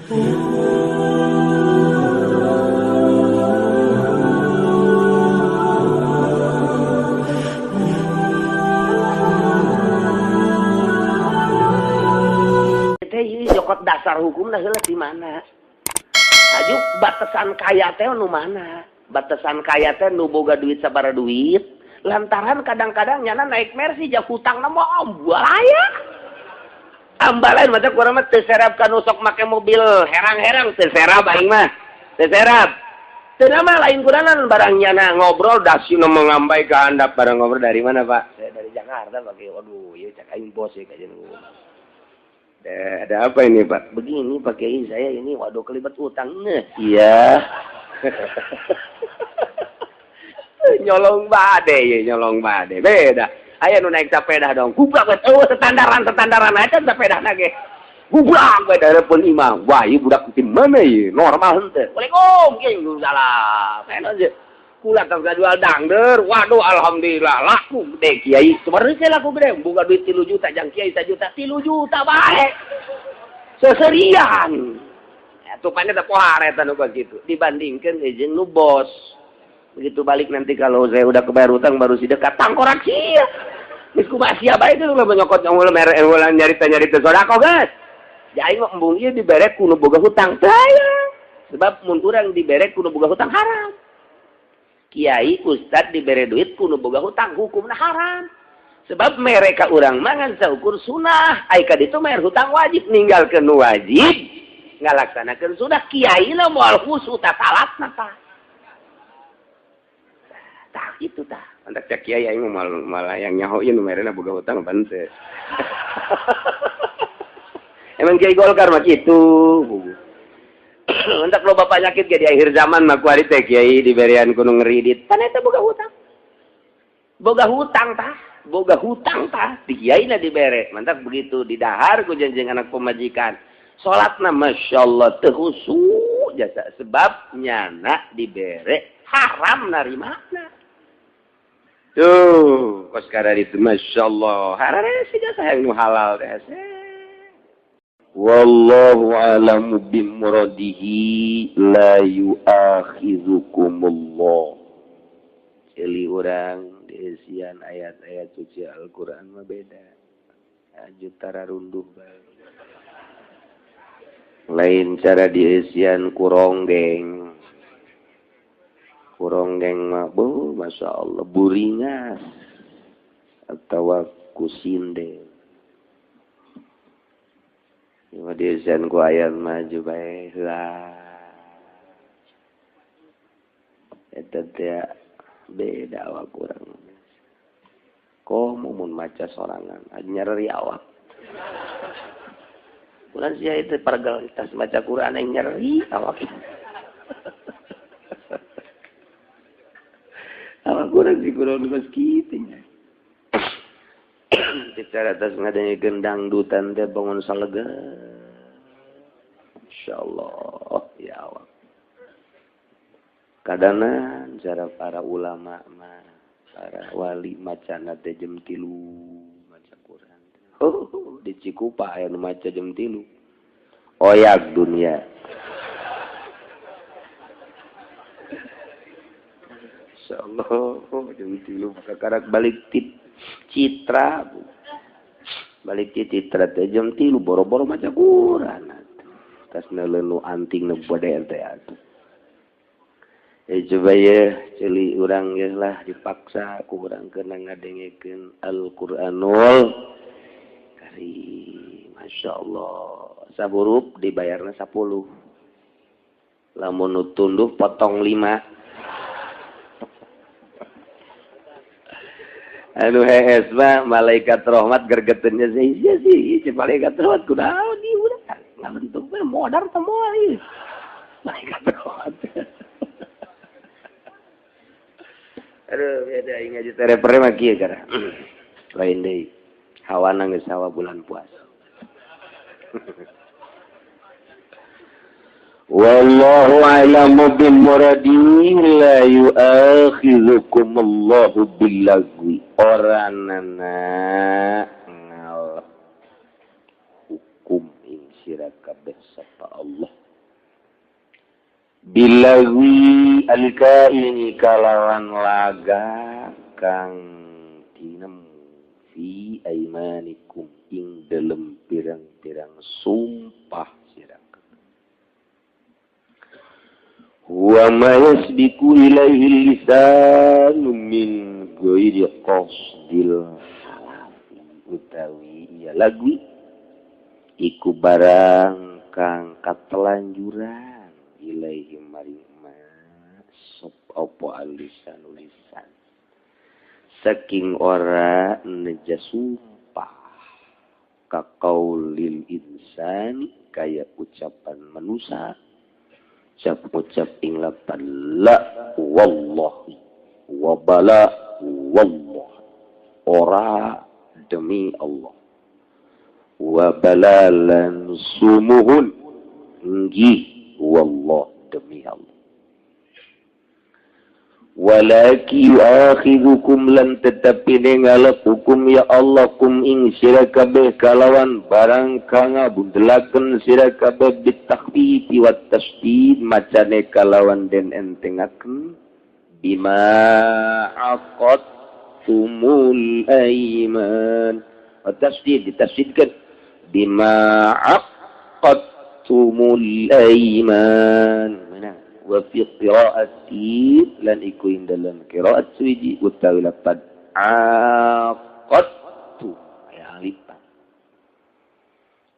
Nyokot dasar hukum nah heula di mana? Aju batasan kaya teh nu mana? Batasan kaya teh nu boga duit sabaraha duit? Lantaran kadang-kadang nyana naik Mercy jauh hutang na mau ambalaya. Ambalain mata kurang mah teu serap ka nu sok make mobil herang-herang teu serap aing mah. Teu serap. Teu mah lain kuranan barang nyana ngobrol dasina mengambai ka handap barang ngobrol dari mana, Pak? Saya dari Jakarta, Pak. Waduh, ieu cak aing bos ya kajian. Ada apa ini, Pak? Begini, Pak Kiai, saya ini waduh kelibat utang. Nah, iya. Nyolong bade ya, nyolong bade. Beda. Aya nu naik sepeda dong. Gublak we, eueuh standaran aja sepeda na ge. Gublak we dari pun imam. Wah, ieu budak di mana ieu? Normal henteu. Waalaikum, kieu salam. Enak aja. Kula tas jual dangder. Waduh, alhamdulillah laku gede kiai. Sebenarnya laku gede, boga duit 3 juta jang kiai 1 juta, 3 juta bae. Seserian. Ya, tupanya teh pohar eta nu begitu. Dibandingkeun jeung nu bos. Begitu balik nanti kalau saya udah kebayar utang baru si dekat tangkorak sia. Geus kumaha sia bae teh ulah nyokot ulah mere ulah nyarita-nyarita sedekah geus. Jadi mah embung ieu dibere ku nu boga hutang teh aya. Sebab mun urang dibere ku nu boga hutang haram. Kiai ustad dibere duit ku nu boga hutang hukumna haram. Sebab mereka urang mangan saukur sunah, ai ka ditu bayar hutang wajib ninggalkeun nu wajib, ngalaksanakeun sunah kiai na moal khusyuk ta salatna tah. Tah kitu tah. Mantak cak kiai aing mah malah yang nyaho ieu nu merena boga hutang ban teu. Emang kiai Golkar mah kitu. Mantak loba penyakit ge di akhir zaman mah kuari teh kiai diberian ku nu ngeridit. Pan eta boga hutang. Boga hutang tah. Boga hutang tah di kiai na dibere. Mantap begitu didahar ku janjeng anak pemajikan. Salatna masyaallah teu khusyuk jasa sebab nyana dibere haram narimana. Tuh, kos itu masyaallah. Harare sih jasa yang nu halal teh. Wallahu a'lamu bimuradihi la yu'akhidhukumullah. Ceuli urang diisian ayat-ayat suci Al-Qur'an mah beda. Aju tararunduh bae. Lain cara diisian kuronggeng. Kuronggeng mah beuh masyaallah buringas atawa kusinde. Ieu diisian ku ayat maju bae heula. Eta teh beda awak urang. Komo mun maca sorangan, nyeri awak. Kulan sia itu pargel tas maca Quran yang nyeri awak. Awak urang sih kurang geus kitu nya. Secara atas ngadanya gendang dutan teh bangun salega. Insyaallah ya awak. Kadanan cara para ulama mah, para wali macana teh jam 3 maca Quran. Oh, di Cikupa aya nu maca jam 3. Oyak dunia. Insyaallah jam 3 kakarak balik tip Citra. Balik ti Citra teh jam 3 boro-boro maca Quran. Tas neuleuh nu anting nu bade teh atuh. Coba ya ceuli urang ya lah dipaksa ku urang kena ngadengekeun Al-Qur'anul Karim. Masyaallah. Sahurup dibayarna 10. Lamun nu tunduh potong 5. Aduh hees mah malaikat rahmat gergeteunnya sih sih malaikat rahmat kunaon ieu udah ngabentuk we modar teh moal ieu. Malaikat rahmat. Aduh, beda aing ngaji terepere mah kieu gara. Lain deui. Hawana geus hawa bulan puasa. Wallahu a'lamu bimuradihi la yu'akhidhukumullahu billagwi. Oranana ngalep hukum ing sira kabeh sapa Allah bilagwi alkaini kalawan laga kang tinemu fi aimanikum ing dalem pirang-pirang sumpah sira kabeh wa ma yasbiku ilaihi lisanu min ghairi qasdil halafi utawi ya lagwi iku barang kang katelanjuran ilaihi maring ma sop apa alisan lisan saking ora neja sumpah kaqaulil insani kaya ucapan manusia ucap-ucap ing lapan la wallahi wa bala wallah ora demi Allah wa balalan sumuhun nggih wallah demi Allah walaki yu'akhidhukum lan tetapi ngalap hukum ya Allah kum ing sira kabeh kalawan barang kang ngabundelaken sira kabeh bitakhfifi wat tasdid macane kalawan den entengaken bima aqadtumul aiman tasdid ditasdidkan bima aqadtumul aiman wa fi qira'ati lan iku ing dalam qira'at suwiji utawi lapad aqadtu ya lipat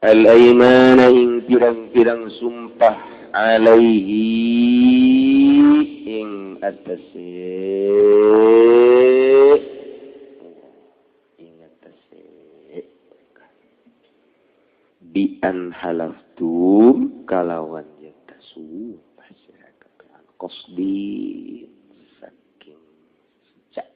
al aymana ing pirang-pirang sumpah alaihi ing atase bi an halaftum kalawan yata sumpah sira kabeh qasdi saking sejak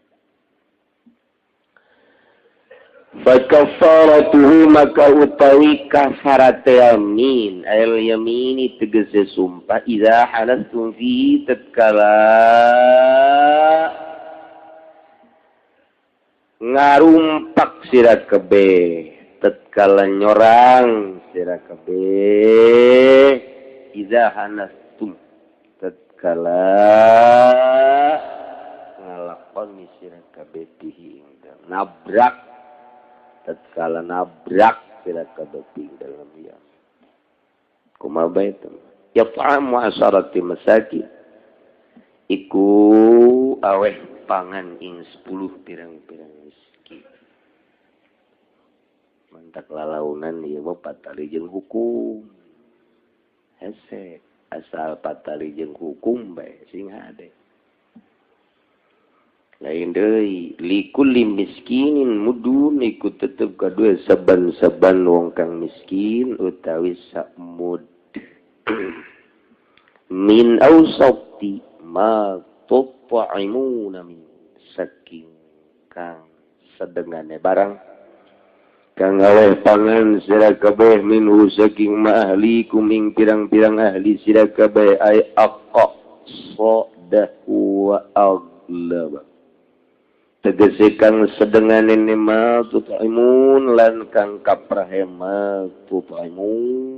fa kafaratuhu maka utawi kafarate yamin ayal yamini tegese sumpah idza halaftum fi tatkala ngarumpak sira kabeh tatkala nyorang sira kabeh idza hanastum tatkala ngalakoni sira kabeh bihi nabrak tatkala nabrak sira kabeh ing dalem ya kumaha bae yat'amu asharati masakin iku aweh pangan ing 10 pirang-pirang miskin mantak lalaunan ieu mah patali jeung hukum hese asal patali jeung hukum bae sing hade lain deui likulli miskinin mudun iku tetep kadue saban-saban wong kang miskin utawi sakmud min awsati ma tut'imuna min saking kang sedengane barang kang aweh pangan sira kabeh minhu saking ma ahlikum ing pirang-pirang ahli sira kabeh ay aqsadahu wa aglaba tegese kang sedengane ma tut'imun lan kang kaprahe ma tut'imun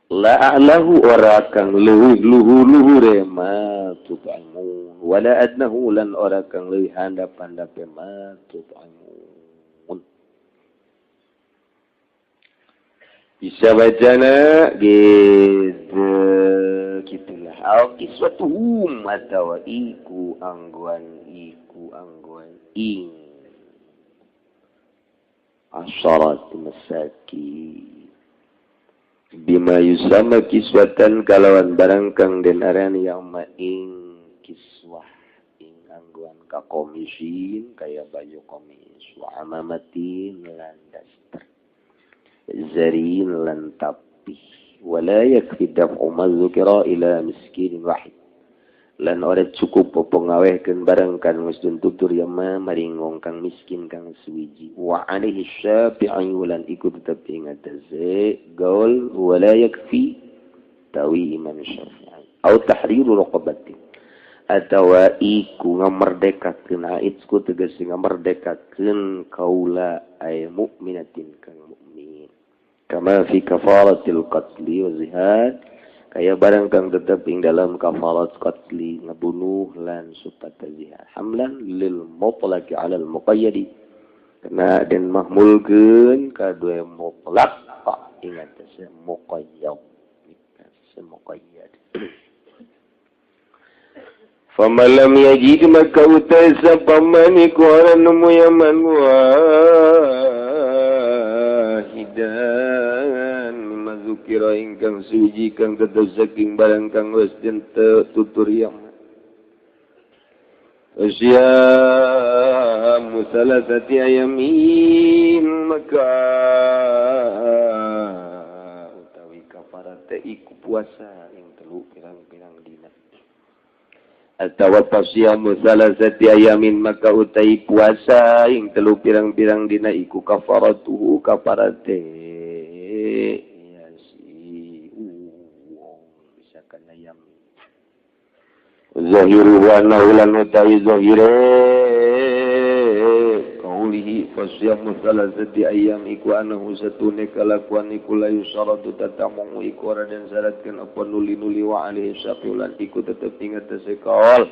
la a'lahu ora kang leuwih luhur-luhure ma tut'imun wala adnahu lan ora kang leuwih handap-handape ma tut'imun bisa bacana gitu gitulah au kiswatuhum atawa iku angguan ing asyarat masakin bima yusama kiswatan kalawan barang kang den arani yauma ing kiswah ing angguan ka komisin kaya baju komis wa amamatin lan daster zarin lan tapih wala yakfi daf'u ma dzukira ila miskinin wahid lan ora cukup apa ngawehkeun barang kan wis tutur yama maring wong kang miskin kang suwiji wa alaihi syafi'i lan iku tetep ing atase gaul wala yakfi tawi Imam Syafi'i au tahriru raqabati atawa iku ngamerdekakeun aitsku tegese ngamerdekakeun kaula ay mukminatin kang mukmin Kama fi kafaratil qatli wa zihad kaya barang kang tetep ing dalam kafarat qatli ngabunuh lan supat zihad hamlan lil mutlaqi 'alal muqayyadi kana den mahmulkeun kadue mutlaq ingat teh muqayyad muqayyad. Faman lam yajid maka utai sapaman iku ora nemu yaman wahidan mimma zukira ingkang suci kang tetep saking barang kang wis den tutur yang Asyamu salasati ayamin maka utawi kafarat teh iku puasa ing telu pirang-pirang dina. Atawa pasyamu salasati ayamin maka utai puasa ing telu pirang-pirang dina iku kafaratuhu kafarate ya si uwong bisa kana yamin. Zahiru wa naulan utai zahire kaulihi fasyamu salasati ayam iku anahu satune kalakuan iku la yusaratu tatamu iku ora den syaratkeun apa nuli-nuli wa alaihi syafiulan iku tetep ingat sekaol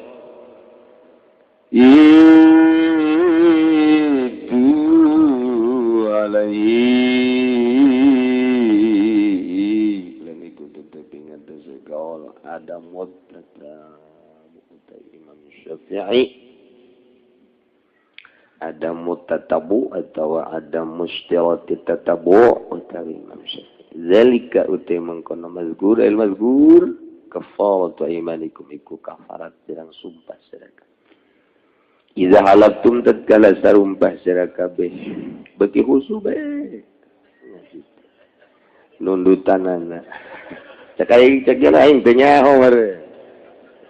itu alaihi lan iku tetep ingat sekaol ada mut Imam Syafi'i ada mutatabu atau ada mustirati tatabu utawi Imam Syafi'i zalika utai mangkono mazkur al mazkur kafaratu aymanikum iku kafarat pirang sumpah sira kabeh iza halaftum tatkala sarumpah sira kabeh beki khusu bae nundutanana cek aing cek aing teh nyaho meureun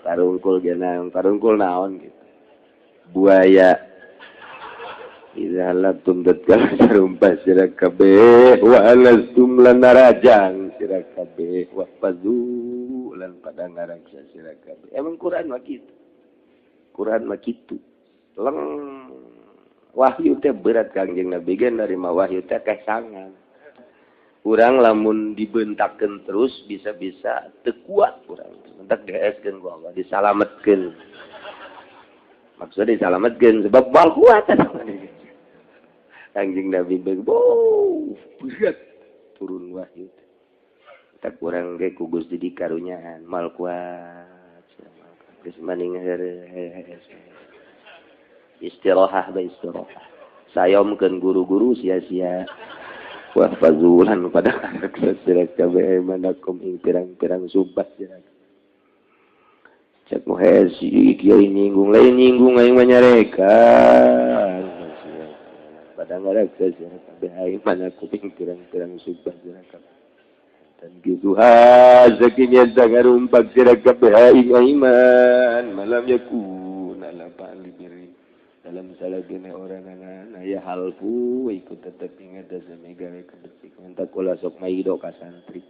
tarungkul genang tarungkul naon gitu buaya iza halaftum tatkala sarumpah sira kabeh wa alastum lan narajang sira kabeh wa fazu lan pada ngaraksa sira kabeh. Emang Quran mah kitu. Quran mah kitu. Leng wahyu teh berat Kangjeng Nabi ge narima wahyu teh kesangan. Urang lamun dibentakeun terus bisa-bisa teu kuat urang. Entak dieskeun ku Allah, disalametkeun. Maksudnya disalametkeun sebab bal kuat. Kangjeng Nabi berat turun wahyu. Tak kurang ge ku Gusti dikarunyaan mal kuat. Geus maning heureuh. Istirahah ba istirahah. Sayomkeun guru-guru sia-sia. Wa fazulan pada sira kabeh manakum ing pirang-pirang sumpah sira. Cek muhesi kiai nyinggung lain nyinggung aing mah nyarekan. Pada ngaraksa sira kabeh aing manakum ing pirang-pirang sumpah sira kabeh. Dan kitu hazakinya sangarumpak sira kabeh aing iman malam yakun ala pali biri dalam salagene orang anak ya halfu ikut tetep ingat sami gawe kebecikan tak kula sok maido ka santri.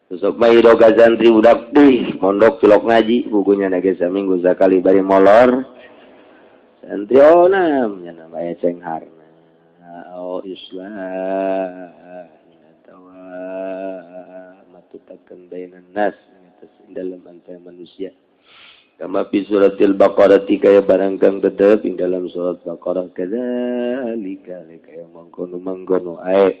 Sok maido ka santri budak deh mondok cilok ngaji bukunya nage saminggu sakali bari molor. Santri onam nya namanya cengharna. Oh Islam atawa matutakeun bainan nas dalam antara manusia. Kama fi suratil Baqarah kaya barang kang tetep ing dalam surat Baqarah kadzalika kaya mangkono-mangkono ae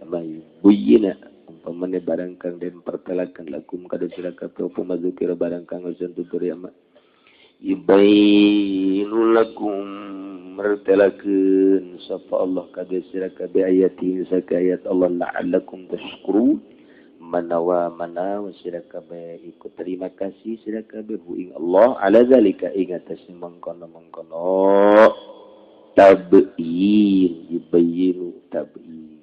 sama buyina umpamane barang kang den pertelakeun lakum kada sira kabeh apa mazukira barang kang geus tutur ya ma yubayyinu lakum mertelakeun sapa Allah kada sira kabeh ayati saka ayat Allah la'allakum tashkurun manawa manawa sira kabeh iku terima kasih sira kabeh ing Allah ala zalika ing atas mangkono-mangkono tabyin yubayyinu tabyin.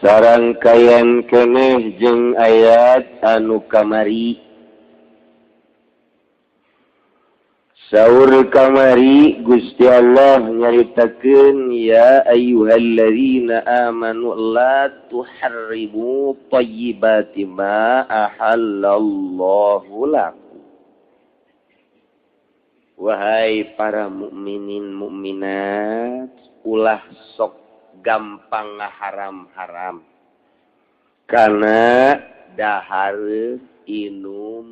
Sarangkayan keneh jeung ayat anu kamari Saur kamari Gusti Allah nyaritakeun ya ayyuhalladzina amanu la tuharrimu thayyibati ma ahallallahu lakum. Wahai para mukminin mukminat, ulah sok gampang ngaharam-haram. Karena dahar, inum,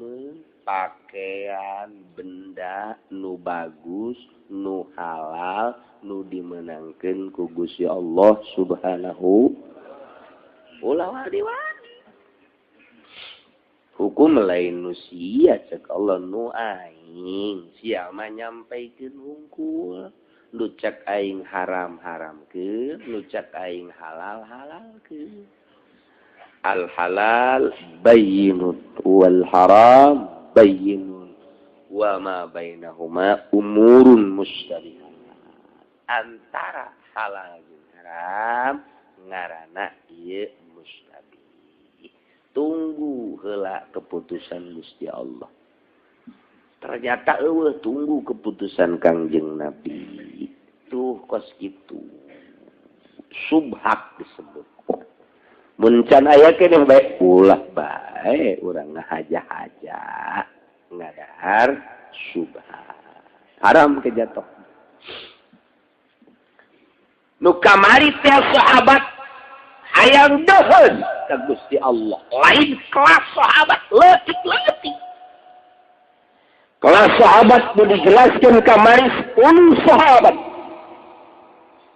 pakaian, benda nu bagus, nu halal, nu dimenangkeun ku Gusti Allah Subhanahu ulah wani-wani. Hukum lain nu sia, cek Allah nu aing sia mah nyampaikeun hungkul. Nu cek aing haram-haramkeun, nu cek aing halal-halalkeun. Al halal bayyinun wal haram bayyinun wa ma bainahuma umurun musytabihat. Antara halal jeung haram ngaranna ieu mustabih. Tunggu heula keputusan Gusti Allah. Ternyata eueuh tunggu keputusan Kangjeng Nabi. Tuh kos kitu. Subhat disebut. Mun can aya keneh bae ulah bae urang ngahaja-haja ngadahar subhat. Haram kejatuh. Nu kamari teh sahabat hayang deuheun ka Gusti Allah. Lain kelas sahabat leutik-leutik. Kelas sahabat nu dijelaskeun kamari 10 sahabat.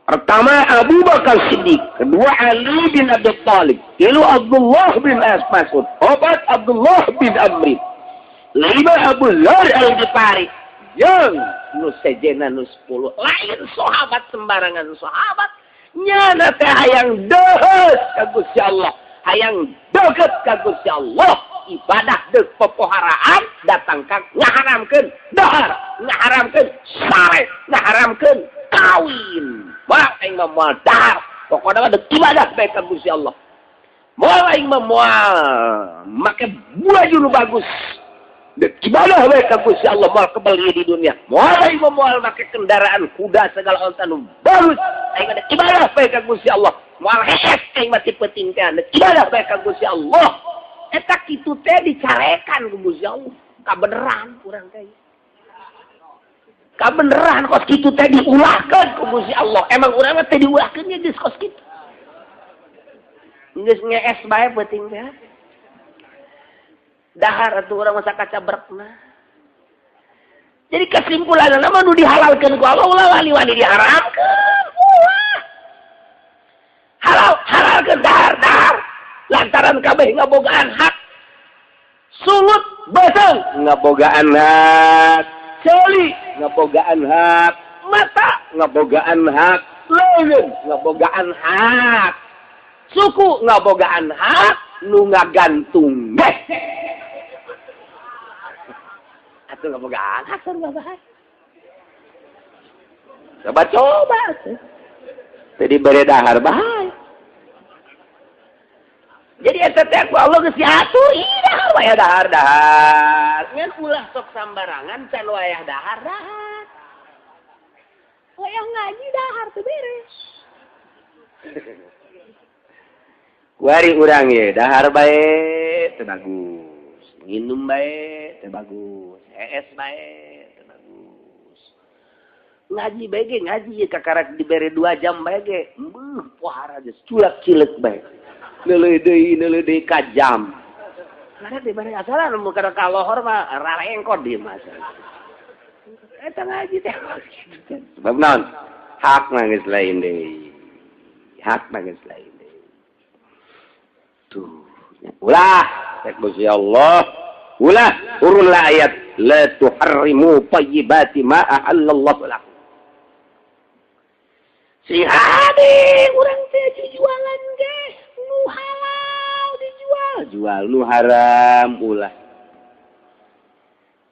Pertama Abu Bakar Siddiq, kedua Ali bin Abi Thalib, tilu Abdullah bin Mas'ud, opat Abdullah bin Amri, lima Abu Dzar Al-Ghifari, yang nu sejena nu 10. Lain sahabat sembarangan sahabat, nyana teh hayang deuheut ka Gusti Allah, hayang deukeut ka Gusti Allah, ibadah deuk popoharaan datang ka ngaharamkeun dahar, ngaharamkeun sare, ngaharamkeun kawin. Moal aing mah moal dahar, pokona mah deuk ibadah bae ka Gusti Allah. Moal aing mah moal make baju nu bagus, deuk ibadah bae ka Gusti Allah, moal kebeli di dunia. Moal aing mah moal make kendaraan kuda segala onta nu bagus, aing mah deuk ibadah bae ka Gusti Allah. Moal hees aing mah ti peuting teh deuk ibadah bae ka Gusti Allah. Eta kitu teh dicarekan ku Gusti Allah. Kabeneran urang teh. Kabeneran kos kitu teh diulahkeun ku Gusti Allah. Emang urang mah teh diulahkeun nya geus kos kitu. Geus ngees bae peuting teh. Dahar atuh urang mah sakacabrekna. Jadi kesimpulanna mah nu dihalalkeun ku Allah ulah wani-wani diharamkeun. Ulah. Halal halalkeun dahar dahar. Lantaran kabeh ngabogaan hak. Sungut beuteung ngabogaan hak. Ceuli ngabogaan hak, mata ngabogaan hak, leungeun ngabogaan hak, suku ngabogaan hak, nu ngagantung deh. Atuh ngabogaan hak sarua bae. Coba-coba atuh. Teu dibere dahar bae. Jadi eta teh ku Allah geus diatur, ih dahar wae dahar dahar. Ngan ulah sok sambarangan can wayah dahar dahar. Wayah ngaji dahar teu beres. Kuari urang ye dahar bae teu bagus, nginum bae teu bagus, hees bae teu bagus. Ngaji bae ge ngaji kakarak dibere 2 jam bae ge, beuh pohara geus culak-cileuk bae. Neuleuh deui ka jam. Karena dibere asalan mun kada ka lohor mah rarengkot di mah. Eta ngaji teh. Sebab naon? Hak mah geus lain deui. Hak mah geus lain deui. Tuh, ulah cek Gusti Allah. Ulah urunlah ayat la tuharrimu thayyibati ma ahallallahu lakum. Si hade urang teh jualan ge nu halal dijual, jual nu haram ulah.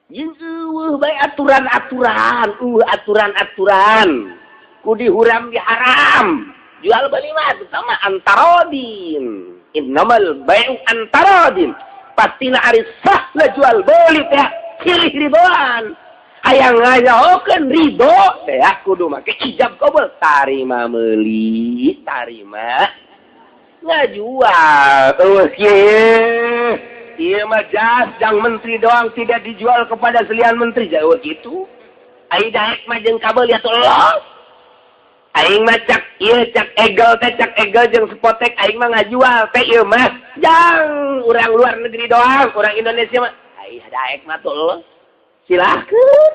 Jeung eueuh bae aturan-aturan, aturan-aturan. Ku dihuram diharam. Jual beli mah sama antarodin. Innamal bai'u antarodin. Pastina ari sah lah jual beli teh silih ridoan. Hayang ngajahokeun ridho teh kudu make ijab kabul, tarima meuli, tarima ngajual. Eueuh kieu. Ieu mah jas jang menteri doang tidak dijual kepada selian menteri. Jauh gitu. Ai daek mah jeung kabeuli atuh los. Aing mah cak ieu cak egel teh cak egel jeung spotek aing mah ngajual teh ieu mah. Jang urang luar negeri doang, urang Indonesia mah ai daek mah tuh los. Silahkeun.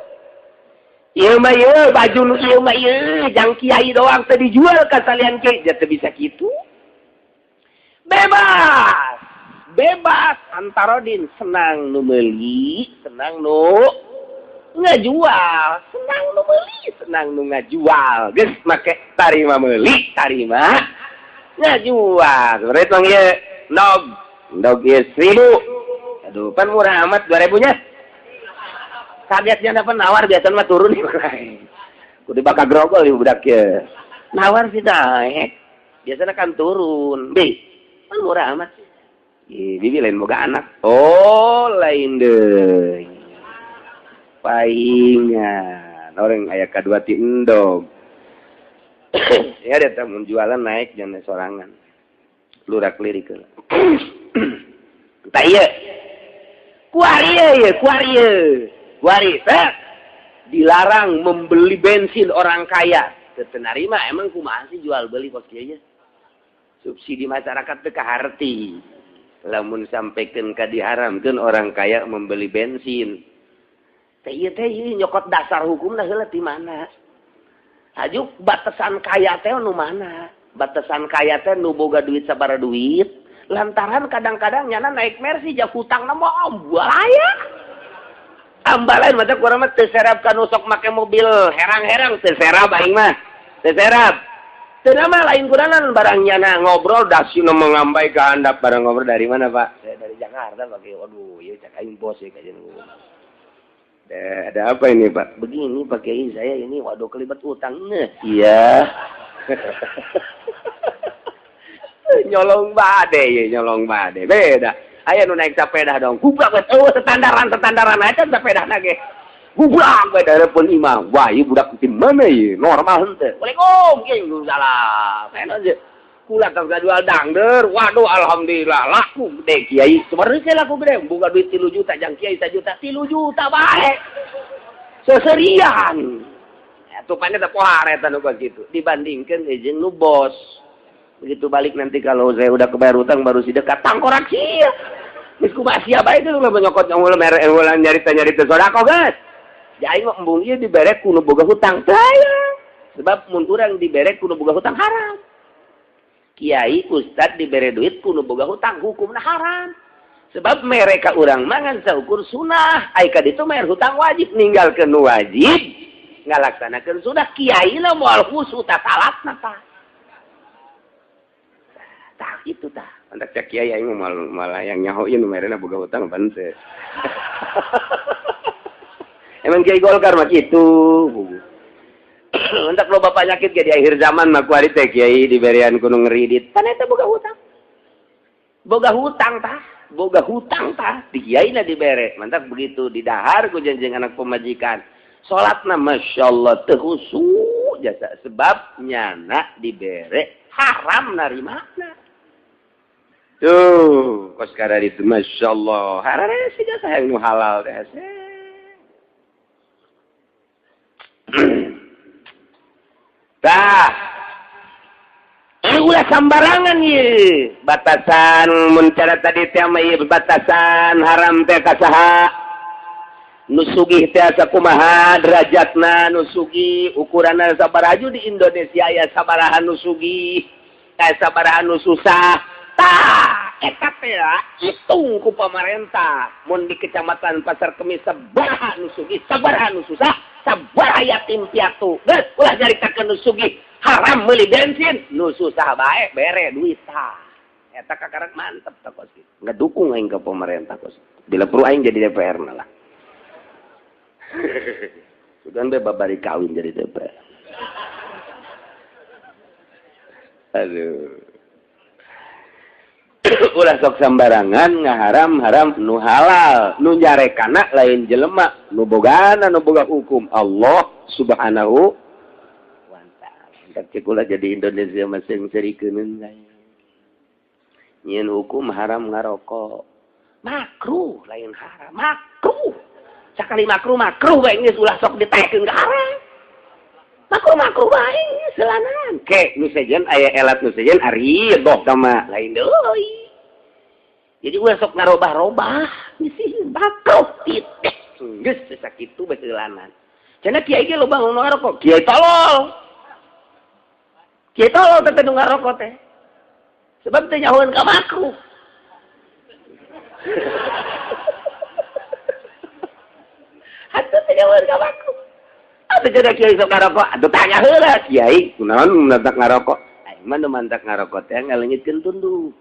Ieu mah ieu baju nu ieu mah ieu jang kiai doang teh dijual ka salian kiai, teu bisa kitu. Bebas. Bebas antarodin senang nu meuli, senang nu ngajual, senang nu meuli, senang nu ngajual. Geus make tarima meuli, tarima ngajual. Reit mah ieu ndog, ndog ieu 1000. Aduh, pan murah amat 2000 nya. Kagetnya dapat nawar biasa mah turun kudu bakal grogol ieu budak ieu. Nawar sih naik. Biasanya kan turun. Bi, pan murah amat. Ih, bibi lain boga anak. Oh, lain deui. Paingan. Orang aya kadua ti endog. Ya dia teh mun jualan naik jangan sorangan. Lurak lirik heula. Tah ieu. Kuari ieu, kuari ieu. Kuari teh dilarang membeli bensin orang kaya. Teu narima emang kumaha sih jual beli kos kieu nya? Subsidi masyarakat teu kaharti. Lamun sampaikan ka diharamkeun orang kaya membeli bensin. Teh ieu teh nyokot dasar hukumna heula ti mana? Hajuk batasan kaya teh nu mana? Batasan kaya teh nu boga duit sabaraha duit, lantaran kadang-kadang nyana naik Mercy ja hutangna mah ambalaya. Ambalain mata kurang mah teu serap ka nu sok make mobil herang-herang teu serap aing mah. Teu serap. Teu mah lain kuranan barang nyana ngobrol dasina mengambai ke handap barang ngobrol dari mana Pak? Saya dari Jakarta Pak. Waduh, ieu cak aing bos ya kajian. Ada apa ini Pak? Begini Pak Kiai, saya ini waduh kelibat utang. Nah, iya. Nyolong bade ya, nyolong bade. Beda. Aya nu naik sepeda dong. Gubrak we eueuh standaran-standaran aja sepedana ge. Gubrak we dareupeun imam. Wah, ieu budak di mana ieu? Normal henteu. Waalaikum, kiai salam. Enak aja. Kula tong jual dangder. Waduh, alhamdulillah laku gede kiai. Sebenarnya saya laku gede, boga duit 3 juta jang kiai 1 juta, 3 juta bae. Seserian. Atuh pane teh pohar eta nu kitu dibandingkeun jeung nu bos. Begitu balik nanti kalau saya udah kebayar utang baru sidekat tangkorak sia. Geus kumaha sia bae teh ulah nyokot ulah mere ulah nyarita-nyarita sedekah geus. Ja aing mah embung ieu dibere ku nu boga hutang. Teu. Sebab mun urang dibere ku nu boga hutang haram. Kiai ustad dibere duit ku nu boga hutang hukumna haram. Sebab mereka urang mangan saukur sunah, ai ka ditu bayar hutang wajib ninggalkeun nu wajib, ngalaksanakeun sunah kiai na moal khusu ta salatna tah. Tah kitu tah. Andak cak kiai aing mah malah yang nyaho ieu nu merena boga hutang pan teu. Emang kiai Golkar mah kitu. Entak loba penyakit ge di akhir zaman mah kuari teh kiai diberian ku nu ngeridit. Pan eta boga hutang. Boga hutang tah, boga hutang tah di kiai na dibere. Mantap begitu didahar ku jenjeng anak pemajikan. Salatna masyaallah teu khusyuk jasa sebab nyana dibere haram narimana. Tuh, kos karari itu masyaallah. Harare sih jasa yang nu halal teh. Tah. Ulah sambarangan ieu. Batasan mun cara tadi teh mah ieu batasan haram teh ka saha? Nu sugih teh sakumaha derajatna nu sugih ukuranna sabaraha di Indonesia aya sabaraha nu sugih, aya sabaraha nu susah. Tah, eta teh hitung ku pamarentah. Mun di kecamatan Pasar Kemis sabaraha nu sugih, sabaraha nu susah, sabaraha yatim piatu. Geus ulah nyaritakeun nu sugih haram meuli bensin, nu susah bae bere duit tah. Eta kakarak mantep tah kos kitu. Ngedukung aing ka pemerintah kos. Bila perlu aing jadi DPR na lah. Sugan be babari kawin jadi DPR. Aduh. Ulah sok sambarangan ngaharam-haram nu halal, nu nyarekana lain jelema, nu bogana nu boga hukum Allah Subhanahu wa ta'ala. Entak cek ulah jadi Indonesia masing serikeun lain. Nyieun hukum haram ngarokok. Makruh lain haram, makruh. Sakali makruh makruh bae geus ulah sok ditaekeun ka haram. Makruh makruh bae seulanan. Ke nu sejen aya elat nu sejen ari doh tama lain deui. Jadi ulah sok ngarobah-robah misi makruh titik. Geus sakitu bae seulanan. Cenah kiai ge loba nu ngarokok, kiai tolol. Kiai tolol teh nu ngarokok teh. Sebab teh nyahoeun ka makruh. Atuh teh nyahoeun ka makruh. Atuh cenah kiai sok ngarokok, atuh tanya heula kiai, kunaon mantak ngarokok? Aing mah nu mantak ngarokok teh ngaleungitkeun tunduh.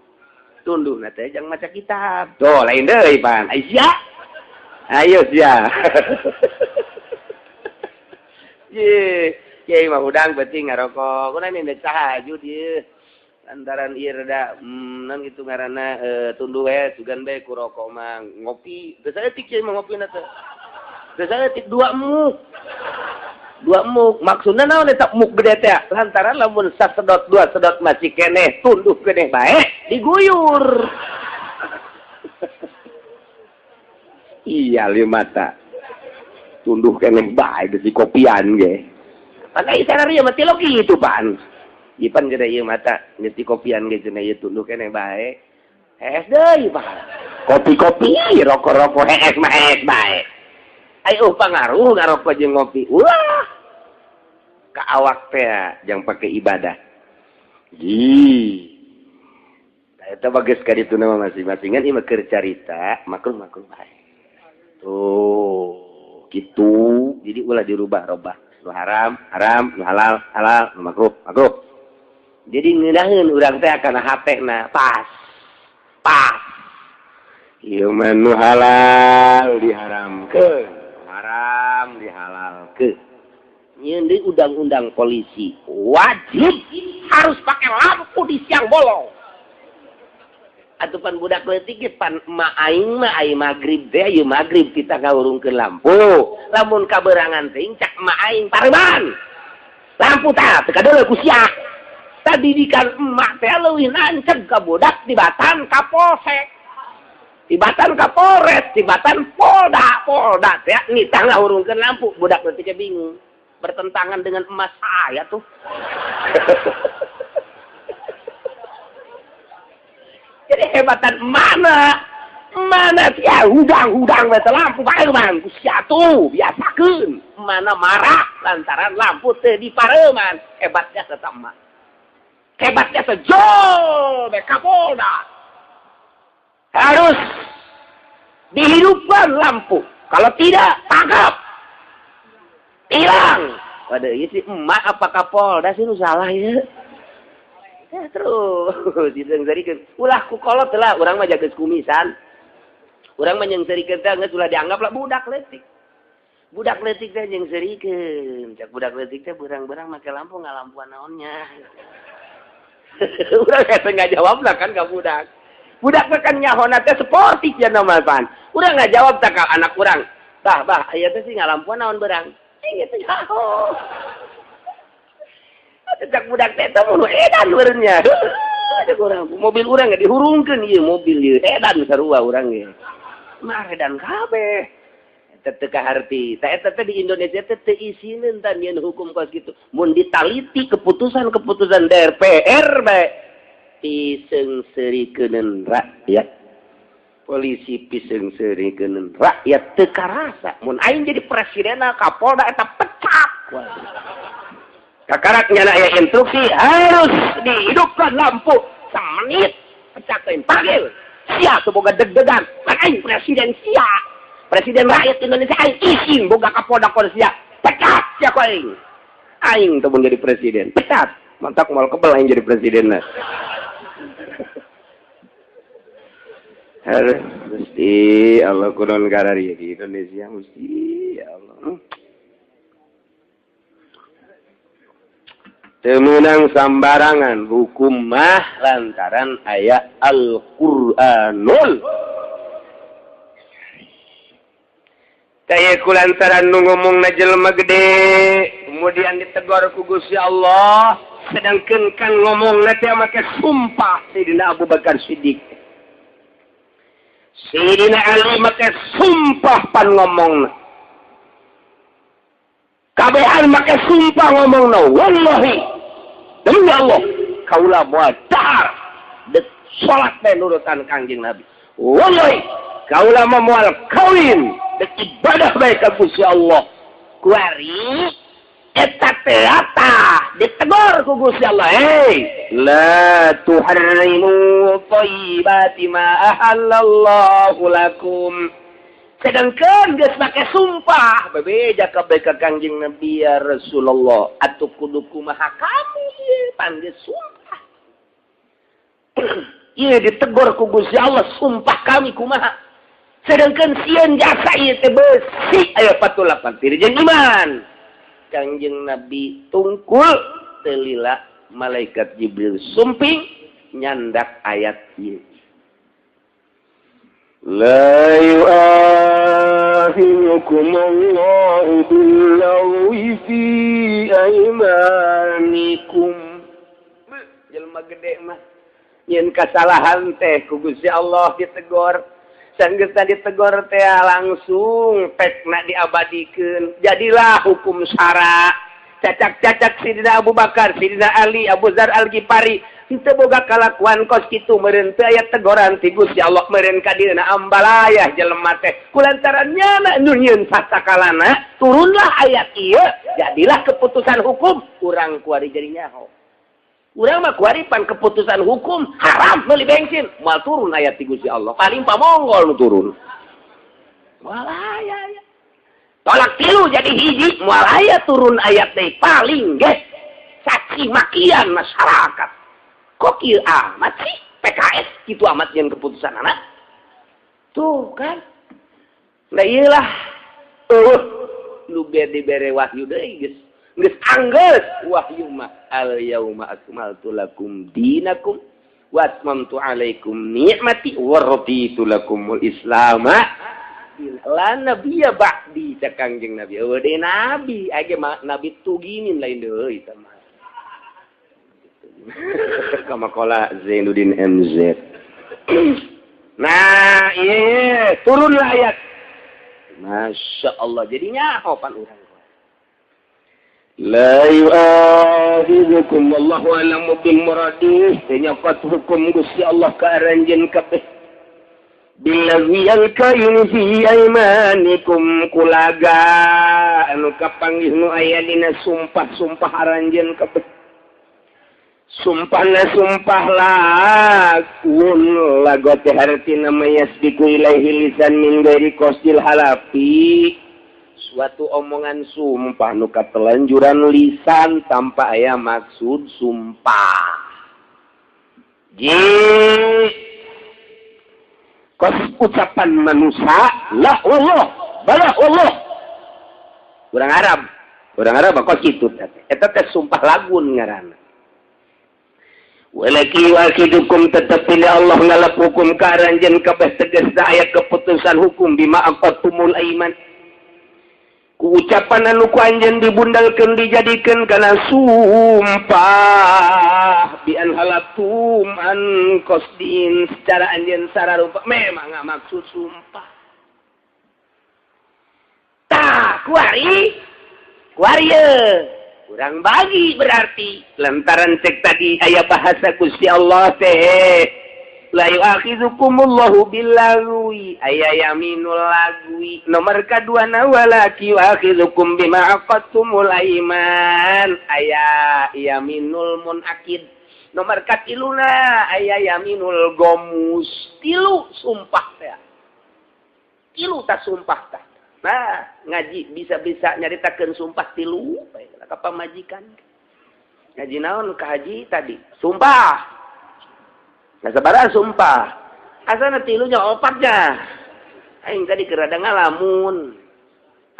Tunduhna teh jang maca kitab. Tuh lain deui pan. Ai sia. Ayo sia. Ye, kiai mah hudang penting ngarokok. Kunaon ini tahajud ieu. Lantaran ieu rada non kitu ngaranna tunduh we sugan bae ku rokok mah ngopi. Teu saeutik kiai mah ngopina teh. Teu saeutik 2 muk. 2 muk. Maksudna naon eta muk gede teh? Lantaran lamun sasedot 2 sedot masih keneh tunduh keneh bae diguyur. Iya mata. Tunduh keneh bae geus dikopian ge. Pan ai sararea mah tilok kitu pan. Ipan cenah ieu mata geus dikopian ge cenah ieu tunduh keneh bae. Hees deui pan. Kopi-kopi rokok-rokok hees mah hees bae. Ayo pangaruh ngarokok jeung ngopi. Ulah. Ka awak teh jang pake ibadah. Ih. Eta bagus ka ditu mah masing-masingan ieu mah keur carita makruh-makruh bae. Tuh, gitu. Jadi ulah dirubah-robah. Nu haram, haram, nu halal, halal, nu makruh, makruh. Jadi ngeunaheun urang teh kana hatena pas. Pas. Ieu mah nu halal diharamkeun, haram dihalalkeun. Nyieun deui undang-undang polisi wajib harus pakai lampu di siang bolong. Atuh pan budak leutik ge pan emak aing mah ai magrib teh ieu magrib kita ngahurungkeun lampu. Lamun kaberangan teh cak emak aing pareman. Lampu tah teu kadeuleu ku sia. Tadidikan emak teh leuwih nanceg ka budak tibatan ka polsek. Tibatan ka Polres, tibatan Polda, Polda teh nitah ngahurungkeun lampu. Budak leutik ge bingung. Bertentangan dengan emas saya tuh. Jadi hebatan mana? Mana sia hudang-hudang bete lampu pareman ku sia tuh biasakeun. Mana marah lantaran lampu teu dipareman. Hebatnya tetap emak. Hebatnya sejol be Kapolda. Harus dihidupkan lampu. Kalau tidak tangkap. Hilang. Waduh, ieu si emak apa Kapolda sih nu salah ieu? Ya terus diseungseurikeun. Ulah ku kolot lah urang mah jageus kumisan. Urang mah nyeungseurikeun teh geus ulah dianggap lah budak leutik. Budak leutik teh nyeungseurikeun. Cak budak leutik teh berang-berang make lampu ngalampuan naonnya. Urang hese ngajawab lah kan ka budak. Budak mah kan nyahona teh sportif ya mah pan. Urang ngajawab tah ka anak urang. Bah, bah, aya teh sih ngalampuan naon berang. Ieu teh nyaho. Cak budak teh teh mun edan meureunnya. Cak urang mobil urang ge dihurungkeun ieu mobil ieu edan sarua urang ge. Mah edan kabeh. Eta teu kaharti. Tah eta teh di Indonesia teh teu isineun tah nyieun hukum kos kitu. Mun ditaliti keputusan-keputusan DPR bae piseungseurikeun rakyat. Polisi piseungseurikeun rakyat teu karasa. Mun aing jadi presidenna Kapolda eta pecat. Kakarak nyana aya instruksi harus dihidupkan lampu semenit pecakeun panggil sia teu boga deg-degan aing presiden sia presiden rakyat Indonesia aing isin boga Kapolda kon sia pecat sia ku aing aing teu mun jadi presiden pecat mantak moal kebel aing jadi presidenna. Harus mesti Allah kunon karari di Indonesia mesti ya Allah. Temenang sambarangan hukum mah lantaran ayat Al-Qur'anul. Kaya ku lantaran nu ngomongna jelema gede, kemudian ditegur ku Gusti Allah, sedangkan kan ngomongna teh make sumpah Sayyidina Abu Bakar Siddiq. Sayyidina Ali make sumpah pan ngomongna. Kabehan make sumpah ngomongna wallahi demi Allah kaula moal dahar dek salat teh nurutan Kangjeng Nabi. Wallahi kaula mah moal kawin dek ibadah bae ka Gusti Allah. Kuari eta teh ditegor ku Gusti Allah, hei la tuharrimu thayyibati ma ahallallahu lakum. Sedangkan geus make sumpah bebeja kabeh ka Kangjeng Nabi ya Rasulullah atuh kudu kumaha kami ieu pan geus sumpah. Ieu ditegor ku Gusti Allah sumpah kami kumaha. Sedangkan sieun jasa ieu teh beusi aya 48 tiri jeung iman. Kangjeng Nabi tungkul teu lila malaikat Jibril sumping nyandak ayat ieu. La yu'akhidukum Allahu bil-lagwi fi aymanikum. Jelema gede mah nyeun kasalahan teh ku Gusti Allah ditegor. Sanggeusna ditegor teh langsung pekna diabadikeun. Jadilah hukum syara. Cacak-cacak Sidina Abu Bakar, Sidina Ali, Abu Dzar Al-Ghifari henteu boga kalakuan kos kitu meureun teu aya tegoran ti Gusti Allah meureun ka dieuna ambalayah jelema teh kulantaran nyana nu nyieun sasakalana turunlah ayat ieu jadilah keputusan hukum urang kuari jadi nyaho urang mah kuari pan keputusan hukum haram meuli bensin moal turun ayat ti Gusti Allah paling pamonggol nu turun moal aya ya tolak tilu jadi hiji moal aya turun ayat teh paling ge caci makian masyarakat. Kok kieu amat sih PKS kitu amat yang keputusan anak tuh kan nah iyalah nu dibere wahyu deui geus geus anggeus wahyu mah al yauma akmaltu lakum dinakum wa atmamtu alaikum ni'mati wa raditu lakumul islama la nabiyya ba'di cak Kangjeng Nabi eueuh deui nabi age nabi tuginin lain deui eta mah. Kama kola Zainuddin MZ. Nah, iya, turunlah ayat. Masya Allah, jadinya pan urang. La yu'akhidhukum wallahu a'lamu bil muradih. Nyokot hukum Gusti Allah ka aranjeun kabeh. Billazi alkayin fi aymanikum kulaga anu kapanggih nu aya dina sumpah-sumpah aranjeun kabeh. Sumpahna sumpah lakun lago teh hartina mayasbiku ilaihi lisan min ghairi qasdil halafi suatu omongan sumpah nu katelanjuran lisan tanpa aya maksud sumpah. Ji kos ucapan manusia la Allah bala Allah urang Arab kos kitu eta teh sumpah lagun ngaranna. Walaki wakidukum tetapi Allah ngalap hukum ka aranjeun kabeh tegasna aya keputusan hukum bima aqatumul aiman ku ucapan anu ku anjeun dibundalkeun dijadikeun kana sumpah bi an halatum an qasdin secara anjeun sararupa memang maksud sumpah tah kuari kuari kurang bagi berarti lantaran cek tadi aya bahasa Gusti Allah teh la yu'akhidzukumullahu billagwi aya yaminul lagwi nomor kadua na walaki yu'akhidzukum bima aqadtumul aiman aya yaminul munakid nomor katiluna aya yaminul gomus tilu sumpah teh tilu ta sumpah tah. Nah, ngaji bisa-bisa nyaritakeun sumpah tilu ka pamajikan. Ngaji naon ka haji tadi? Sumpah. Nah, sabaraha sumpah? Asana tilunya opatnya. Aing tadi keur rada ngalamun.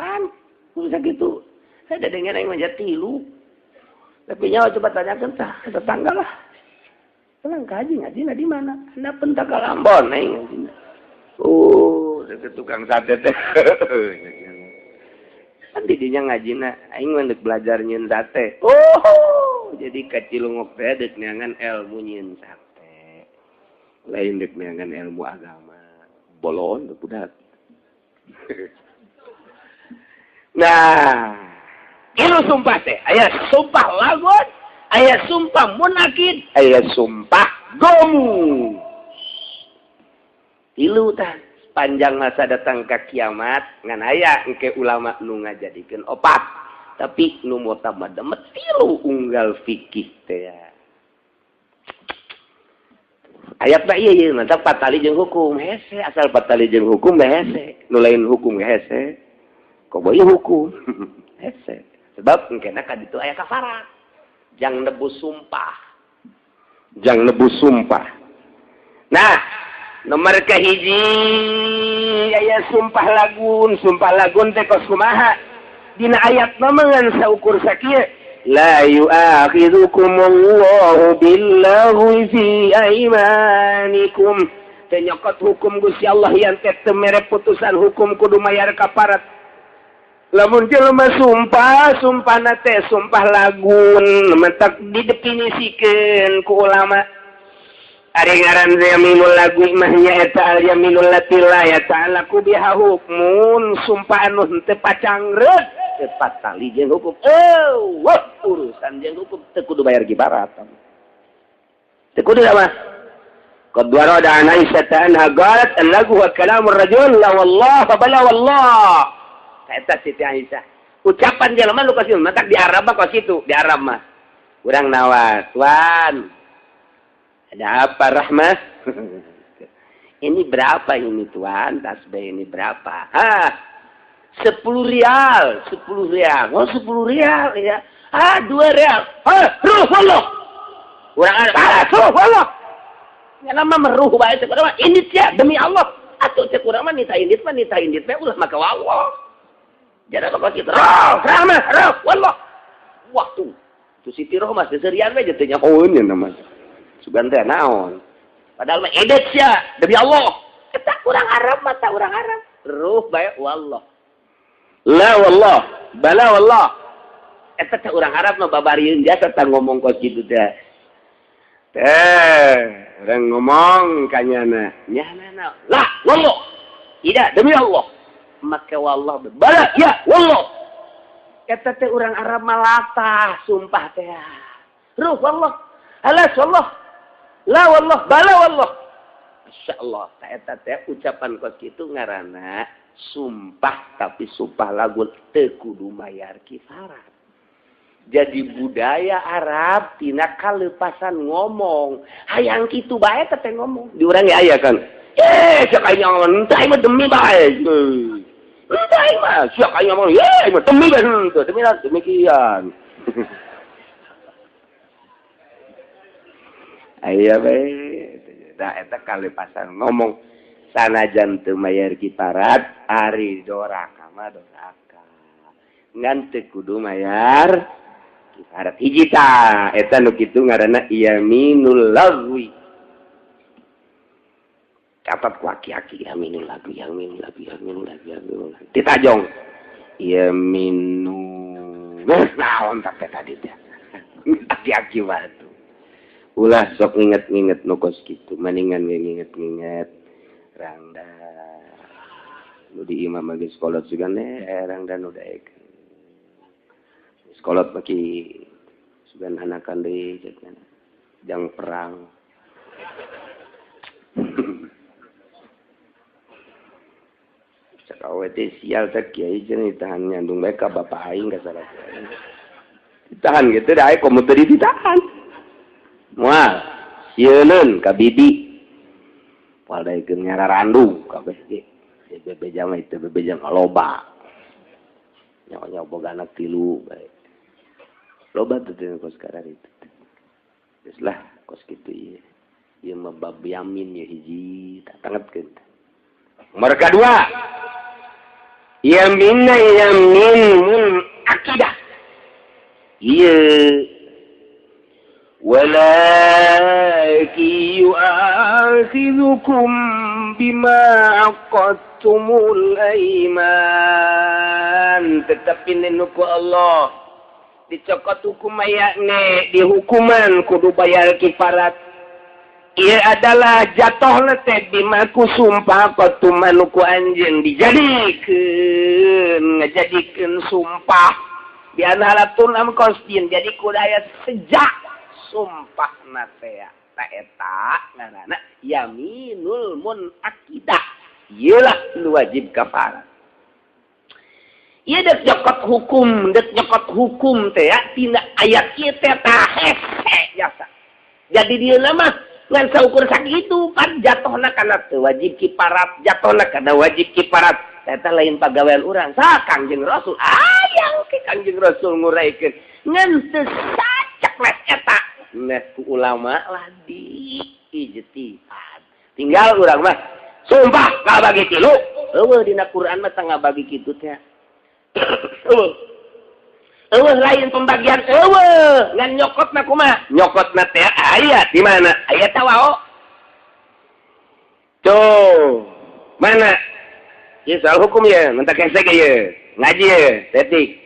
An, bisa gitu. Saya dedengeun aing mah tilu. Tapi nyawa coba tanyakeun tah tetangga lah. Tenang ka haji ngajina di mana? Anda pentak ka Ambon aing ngajina. Oh, tukang sate teh. Kan didinya ngajina, aing mah deuk belajar nyieun sate. Oh, jadi ka Cilongok teh deuk neangan ilmu nyieun sate. Lain deuk neangan ilmu agama. Bolon budak. Nah, Ieu sumpah teh aya sumpah lagun, aya sumpah munakid, aya sumpah gomu. Tilu tah panjang masa datang ka kiamat ngan aya engke ulama nu ngajadikeun opat. Tapi nu mutamad mah tilu unggal fikih teh. Ayat mah ieu ieu mantap patali jeung hukum hese, asal patali jeung hukum mah hese, nu lain hukum hese. Koboy hukum hese. Sebab engkena ka ditu aya kafarat. Jang nebus sumpah. Jang nebus sumpah. Nah, nomor kahiji aya sumpah lagun teh kos kumaha? Dina ayat mah ngan saukur sakieu. La yu'akhidhukumullahu billaghwi fi aimanikum. Teu nyokot hukum Gusti Allah yang teh teu mere putusan hukum kudu mayar kafarat. Lamun jelema sumpah, sumpahna teh sumpah lagun, mentak didefinisikeun ku ulama. Ari ngaran yaminul lagu mah nyaeta al yaminul lati la yata'allaqu biha hukmun, sumpah anu henteu pacangreut, teu patali jeung hukum. Eueuh, urusan jeung hukum teu kudu bayar kifarat. Teu kudu mah. Qad warada an Aisyah anha qalat al-lagu wa kalamur rajul la wallah fa bala wallah. Eta Siti Aisyah. Ucapan jelema nu kos matak di Arab mah kos kitu, di Arab mah. Urang nawas, "Tuan, ada apa Rahmah?" Ini berapa ini tuan? Tasbih ini berapa? Hah? 10 rial, 10 rial. Oh, 10 rial ya. Ah, 2 rial. Ah, ruh Allah. Urang Arab, ah, ruh Allah. Ya lama meruh bae teh urang mah indit ya demi Allah. Atuh cek urang mah nita indit bae ulah maka Allah. Jadi apa kita? Roh, rahmah, roh, wallah. Waktu itu Siti Rohmah seserian we teh nyahoeun nya nama. Sugan teh naon? Padahal mah edet sia demi Allah. Eta urang Arab mah ta urang Arab. Ruh bae wallah. La wallah, bala wallah. Eta teh urang Arab mah babarieun jasa tah ngomong kos kitu teh. Teh, urang ngomong ka nyana. Nyana la wallah. Tidak demi Allah. Maka wallah bala ya wallah. Eta teh urang Arab mah latah sumpah teh. Ruh wallah. Alas wallah. La wallah bala wallah. Masyaallah eta teh ucapan kos kitu ngaranna sumpah tapi sumpah lagu teu kudu mayar kifarat. Jadi budaya Arab tina kalepasan ngomong hayang kitu bae teh ngomong di urang ge aya kan. Siak aing ngomong entah mah demi bae. Entah mah siak aing ngomong ye mah demi bae henteu demi demikian. Aya bae da eta kalepasan ngomong sanajan teu mayar kiparat ari doraka mah doraka. Ngan teu kudu mayar kiparat hiji tah eta nu kitu ngaranna yaminul lagwi. Catat ku aki-aki yaminul lagwi yaminul lagwi yaminul lagwi yaminul lagwi. Ditajong yaminu naon tah tadi teh. Aki-aki batu. Ulah sok nginget-nginget nu kos kitu, maningan nginget-nginget rangda. Nu di imam geus kolot sugan rangda nu daek. Sekolot bagi sugan hanakan deui jang perang. Cak awe teh sial teh kiai cenah ditahan nyandung bae ka bapak aing ka salah. Ditahan gitu da aya komo teu ditahan. Moal sieuneun ka bibi. Moal daekeun nyararandu kabeh ge. Bebeja mah itu bebeja mah loba. Nyawa-nyawa boga anak tilu bae. Loba tuh teh kos karar itu. Geus lah kos kitu ieu. Ieu mah bab yamin ye hiji tak tangetkeun. Nomor kadua. Yaminna yamin mun akidah. Ieu walakin yu'akhidhukum bima aqadtumul aiman. Tetapi nenuku Allah dicokot hukum ayakne dihukuman kudu bayar kifarat. Ia adalah jatuh teh bimaku sumpah qatumanuku anjeun dijadikeun ngajadikeun sumpah Bi anhalatun am qasdin. Jadi kudu aya sejak sumpahna teh ta eta ngaranna yaminul munaqidah. Ieu lah nu wajib kafarat. Ieu dek nyokot hukum teh ya tina ayat ieu teh tah hese jasa. Jadi dia mah ngan saukur sakitu pan jatuhna kana teu wajib kiparat, jatuhna kana wajib kiparat. Eta lain pagawean urang, sa Kangjeng Rasul. Ayang ke Kangjeng Rasul nguraikeun ngan teu sacekles eta. Nah ku ulama lah di ijtihad. Tinggal urang mah sumpah kabagi tilu. Eueuh dina Quran mah teu ngabagi kitu teh. Eueuh. Eueuh lain pembagian eueuh, ngan nyokotna kumaha? Nyokotna teh ayat di mana? Ayat tawao. Tuh, mana? Ieu soal hukum ya, mentak hese ge ye. Ngaji ye, detik.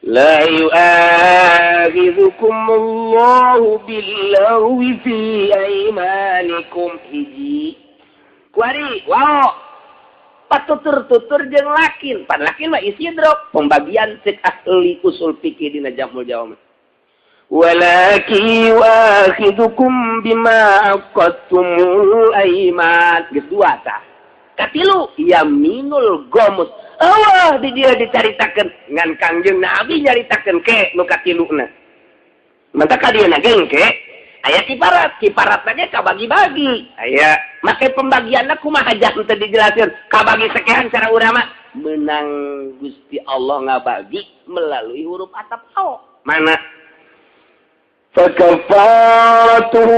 La yu'akhidhukumullahu billaghwi fi aymanikum hiji. Kuari, wao. Patutur-tutur jeung lakin. Pan lakin mah istidrok, pembagian cek ahli usul fikih dina Jamul Jawami. Walakin yu'akhidhukum bima aqadtumul ayman. Geus dua tah. Katilu yaminul gomus. Allah di dia dicaritakeun ngan Kangjeng Nabi nyaritakeun ke nu katiluna. Mantap ka dieu ge ke aya kiparat, kiparatna ge kabagi-bagi. Aya make pembagianna kumaha jang teu dijelaskeun, kabagi sekian cara urang mah menang Gusti Allah ngabagi melalui huruf atap ao. Mana? فكفارته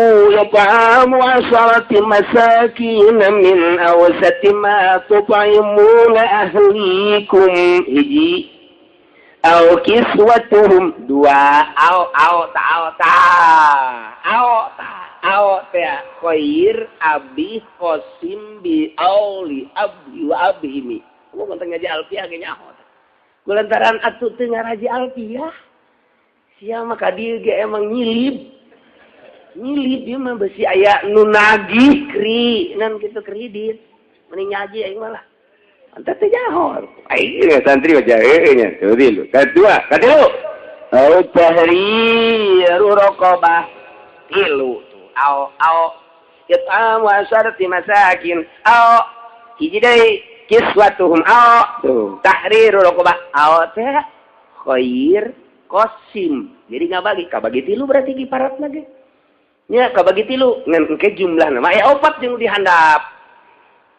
إطعام 10 مساكين من أوسط ما تطعمون أهليكم hiji أو كسوتهم dua au au ta au ta au ta au ta khair abi qasim bi auli abi wa abimi. Gua konten ngaji alfiah ge nyaho. Kulantaran atuh teu ngaraji alfiah. Sia mah ka dieu ge emang nyilib. Nyilib ieu mah besi aya nu nagih kri, nan kitu kredit. Mending ngaji aing mah lah. Anta teh nyaho. Aing santri mah jahe nya. Tuh tilu. Kadua, katilu. Au tahriru raqabah. Tilu tuh. Au au it'amu asharati masakin. Au hiji deui kiswatuhum au tuh tahriru raqabah. Au teh khair Qasim. Jadi ngabagi, kabagi tilu berarti kiparatna ge. Nya kabagi tilu ngan engke jumlahna mah aya opat jeung dihandap.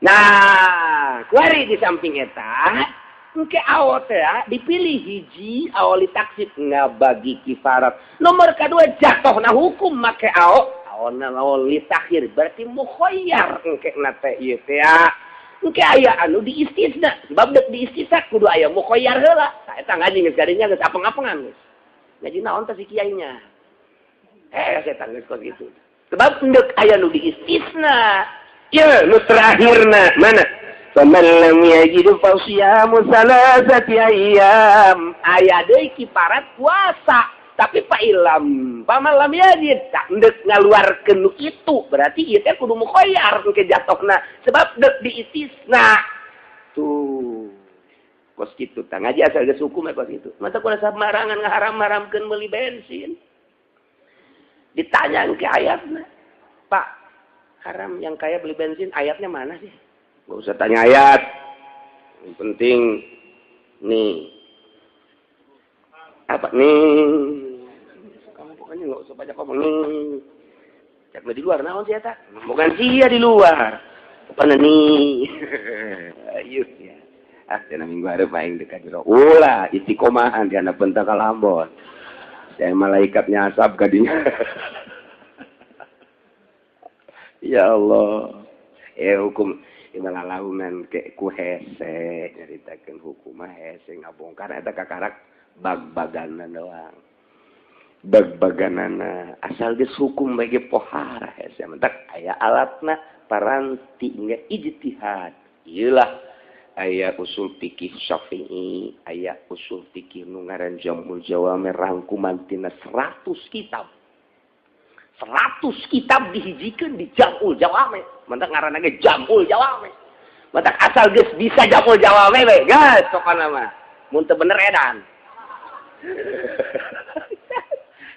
Nah, kuari di samping eta engke awo teh dipilih hiji awali taksib ngabagi kifarat. Nomor kadua jatuhna hukum make awo, awona awali takhir berarti mukhayyar engke na teh ieu teh. Engke aya anu diistisna, sebab dek diistisna kudu aya mukhayyar heula. Tah eta ngaji geus gadinya geus apeng-apengan geus. Ngaji naon teh si kiainya. Setan geus kos kitu. Sebab endek aya nu diistisna. Ieu nu terakhirna mana? Faman lam yajid fa siyamu salasati ayyam. Aya deui kiparat puasa. Tapi fa ilam, faman lam yajid tak endek ngaluarkeun nu itu, berarti ieu teh kudu mukhayyar engke jatohna sebab dek diistisna. Tuh. Kos kitu tah ngaji asal geus hukum kos kitu. Mata kudu samarangan ngaharam-haramkeun meuli bensin. Ditanya engke ayatna. Pak, haram yang kaya beli bensin ayatnya mana sih? Enggak usah tanya ayat. Yang penting nih. Apa nih? Kamu pokoknya nggak usah banyak ngomong nih. Cek di luar naon sih eta? Bukan sia di luar. Apa nih? Ayo ya. Ah, cenah minggu hareup aing dekat jero. Ulah istiqomahan di anak pentak kalambon. Saya malaikatnya asap kadinya. Ya Allah. Hukum imalalaunan ke ku hese nyaritakeun hukum mah hese ngabongkar eta kakarak bag-baganan doang. Bag-baganana asal geus hukum bagi pohara hese mentak aya alatna paranti nya ijtihad. Ieu lah aya usul fikih Syafi'i, aya usul fikih nu ngaran Jamul Jawami rangkuman tina 100 kitab. 100 kitab dihijikeun di Jamul Jawami. Mentak ngaranna ge Jamul Jawami. Mentak asal geus bisa Jamul Jawami we, geus pokona mah. Mun teu bener edan.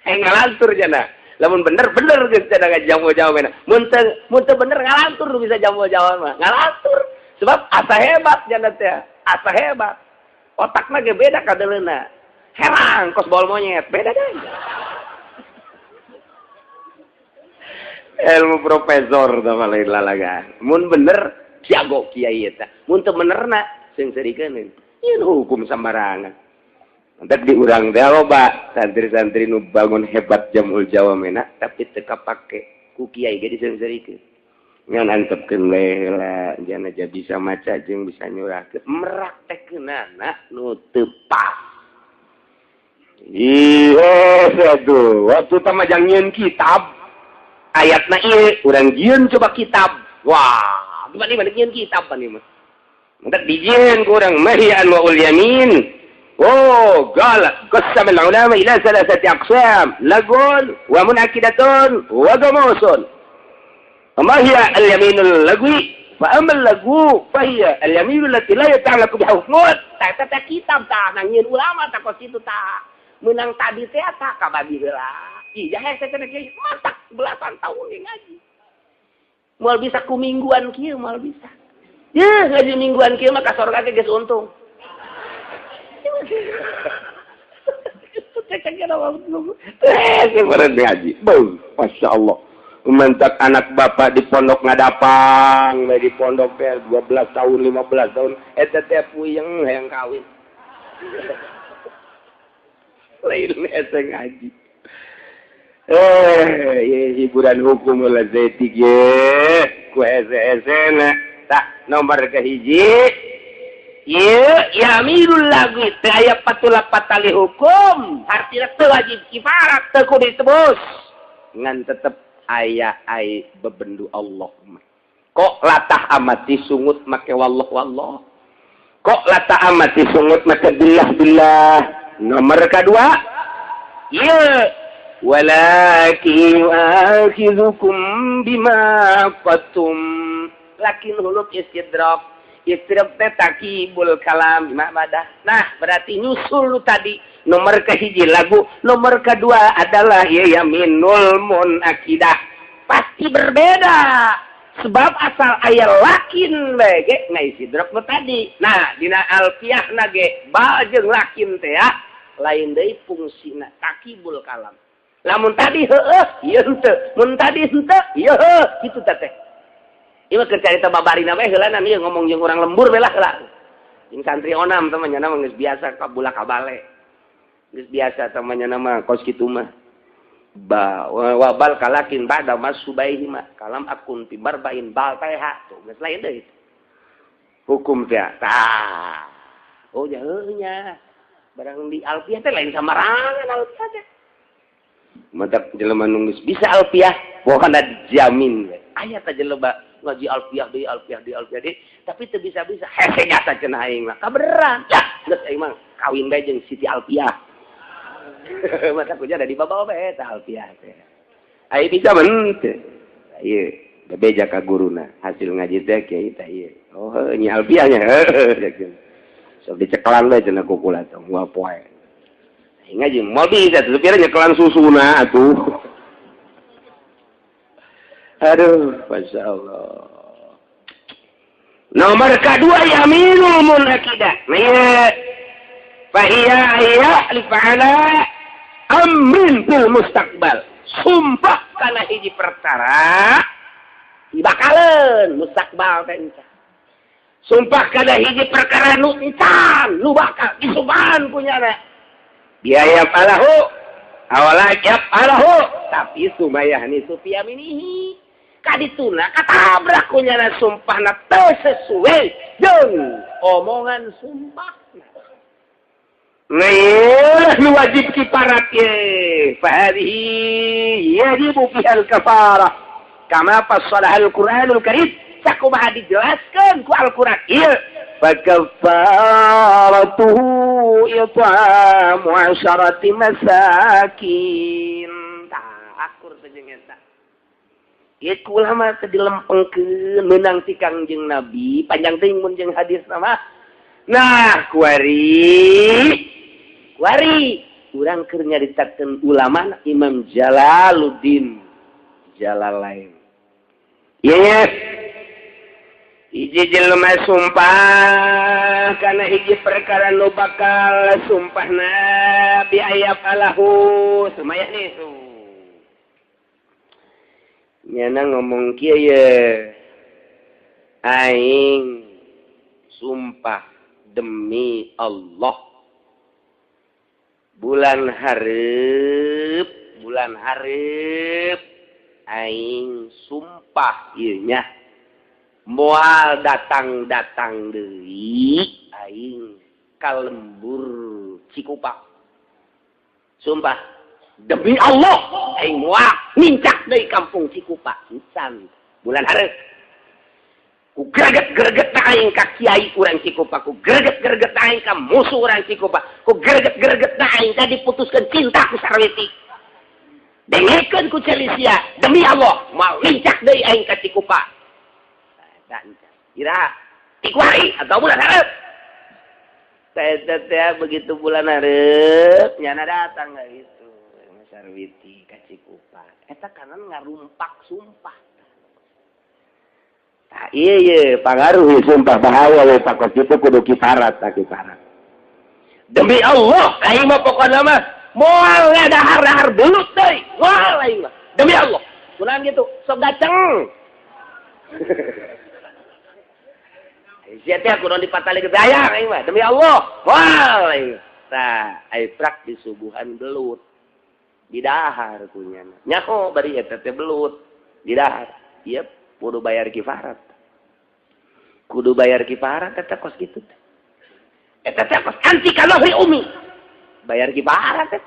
Ngalantur jana. Lamun bener bener geus cenah ngajamu jawab. Mun teu bener ngalantur nu bisa jamu jawab mah. Ngalantur. Sebab asa hebat jana teh. Asa hebat. Otakna ge beda kadeleuna. Herang kos bol monyet, beda deui. Ilmu profesor tah lain lalagan. Mun bener jago kiai eta. Mun teu benerna seungseurikeun. Ieu hukum sembarangan. Entek di urang teh loba santri-santri nu bangun hebat jamul jawamena tapi teu kapake ku kiai ge diseungseurikeun. Ngan antepkeun we heula jana aja bisa maca jeung bisa nyurahkeun meraktekeunana nu teu pas. Iya, aduh, waktu tamajang nyieun kitab ayatna ieu urang jieun coba kitab. Wah, gimana nih nyieun kitab pan ieu mah. Entek dijieun ku urang mahian wa ul yamin. Oh, qala qasama al ulama ila thalathati aqsam, lagun wa munakidatun wa gamusun. Ma hiya al yaminul lagwi? Fa amma al lagu fa hiya al yaminul lati la yata'allaqu bi hukmun. Ta ta kitab ta nyieun ulama ta kos kitu ta. Menang tadi teh tak kabagi heula. Ih, jahe teh kiai matak belasan tahun ge ngaji. Moal bisa ku mingguan kieu moal bisa. Yeuh, ngaji mingguan kieu mah ka sorga ge geus untung. Ngaji. Beuh, Masya Allah. Mentak anak bapak di pondok ngadapang, di pondok teh 12 tahun, 15 tahun, eta teh puyeng hayang kawin. Lain hese ngaji. Hiburan hukum lah zetik ye. Ku hese-hesena. Tah nomor kahiji. Ye yaminul lagwi teu aya patula patali hukum, artina teu wajib kifarat, teu kudu ditebus. Ngan tetep aya ai bebendu Allah mah. Kok latah amat disungut make wallah wallah. Kok latah amat disungut make billah billah. Nomor kedua, ye walakin yu'akhidhukum bima qatum. Lakin huluk istidrak. Istidrak teh takibul kalam bima badah. Nah, berarti nyusul lu tadi nomor kehiji lagu, nomor kedua adalah ya yaminul munakidah. Pasti berbeda. Sebab asal aya lakin bae ge ngaistidrak nu tadi. Nah, dina alfiahna ge ba jeung lakin teh ya lain deui fungsina takibul kalam. Lamun tadi heueuh ieu henteu, mun tadi henteu ieu heuh kitu teh teh. Ieu mah keur carita babarina bae heulanan ieu ngomong jeung urang lembur bae lah heula. Jeung santri onam teh mah nya mah geus biasa kabula kabale. Geus biasa teh mah nya mah kos kitu mah. Ba wabal kalakin ba'da masubaihi ma kalam akun fi barbain bal teh tuh geus lain deui. Hukum teh tah. Oh nya heueuh nya. Barang di alfiah teh lain samarangan alfiah teh. Mantap jelema nu geus bisa alfiah, pokona dijamin we. Aya teh jelema ngaji alfiah deui alfiah deui alfiah deui, tapi teu bisa-bisa hese nyata cenah aing mah. Kabeneran. Yah, geus aing mah kawin bae jeung Siti Alfiah. Mata kuja ada di babawa bae eta alfiah teh. Ai bisa men teu. Ieu bebeja ka guruna, hasil ngaji teh kiai teh ieu. Oh, heuh nya alfiah nya. Heuh. Sok dicekelan bae cenah ku kula teh moal poe. Ngaji moal bisa tuh pira nyekelan susuna atuh. Aduh, masyaallah. Nomor kedua yaminul munakidah. Nah, fa hiya ya li fa'ala amrin fil mustaqbal. Sumpah kana hiji perkara dibakaleun mustaqbal teh encan. Sumpah kana hiji perkara nu encan, nu bakal disumpahan punyana. Biaya falahu awala yap alahu tapi sumayahni sufiyaminihi kadituna katabrak kunyana sumpahna teu sesuai jeung omongan sumpahna. Nah, nu wajib kiparat ye fa hadhihi yajibu fiha al-kafarah kama fassalaha al-Qur'anul Karim sakumaha dijelaskeun ku Al-Qur'an ieu fakafaratuhu it'amu 10 masakin. Tah akur teh jeung eta. Ieu ku ulama teh dilempengkeun meunang ti Kangjeng Nabi, panjang teuing mun jeung hadis mah. Nah, kuari. Kuari urang keur nyaritakeun ulama Imam Jalaluddin Jalalain. Yes. Hiji jelema sumpah kana hiji perkara nu bakal sumpahna bi ayat alahu sumaya nih. Nyana ngomong kieu ye. Aing sumpah demi Allah. Bulan hareup aing sumpah ieu nya. Moal datang-datang deui aing ka lembur Cikupa. Sumpah demi Allah aing moal nincak deui kampung Cikupa pisan bulan hareup. Ku greget-greget aing ka kiai urang Cikupa, ku greget-greget aing ka musuh urang Cikupa, ku greget-greget aing ka diputuskeun cinta ku Sarwiti. Dengekeun ku Celisia demi Allah moal nincak deui aing ka Cikupa. Ira tikuari atau bulan hareup. Teh begitu bulan hareup nyana datang enggak gitu. Sarwiti ka Cikupa. Eta kanan ngarumpak sumpah. Tah ieu ye pangaruh sumpah bahaya we pakos kitu kudu kifarat ta kifarat. Demi Allah aing mah pokona mah moal ngadahar-dahar belut deui. Moal aing mah. Demi Allah. Kunaon kitu? Sok gaceng. Sia teh kudu dipatali ke dayang aing mah demi Allah. Moal aing. Tah ai prak disuguhan belut. Didahar kunyana. Nyaho bari eta teh belut. Didahar. Ieu kudu bayar kifarat. Kudu bayar kifarat eta kos kitu teh. Eta teh kos anti kalohi umi. Bayar kifarat teh.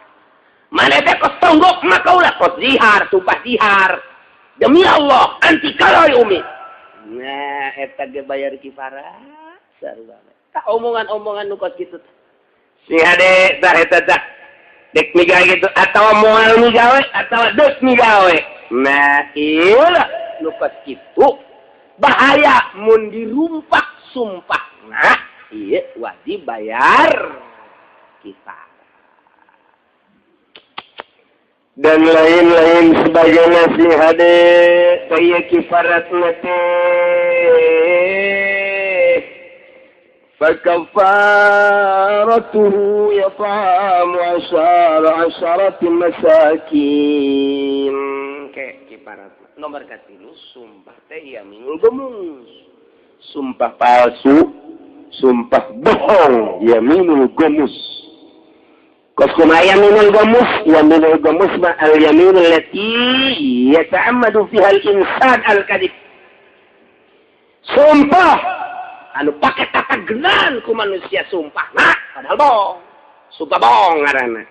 Mana teh kos tonggok mah kaula kos zihar, sumpah zihar. Demi Allah anti kalohi umi. Nah, eta ge bayar kifarat sarua. Tah omongan-omongan nu kos kitu teh. Si hade tah eta tah. Dek migawe kitu atawa moal migawe atawa deuk migawe. Nah, ieu lah nu kos kitu bahaya mun dirumpak sumpah. Nah, ieu wajib bayar kifarat. Dan lain-lain sebagainya si hade saya kifarat teh fakafaratuhu yat'amu asyara masakin. Kayak kifarat nomor katilu sumpah teh yaminul gomus, sumpah palsu, sumpah bohong, yaminul gomus. Kos kumaha yaminul gomus? Yaminul gomus ma al yaminul lati yata'ammadu fiha al insan al kadhib. Sumpah anu pake tatagenan ku manusia sumpah nah padahal bohong. Sumpah bohong ngaranna.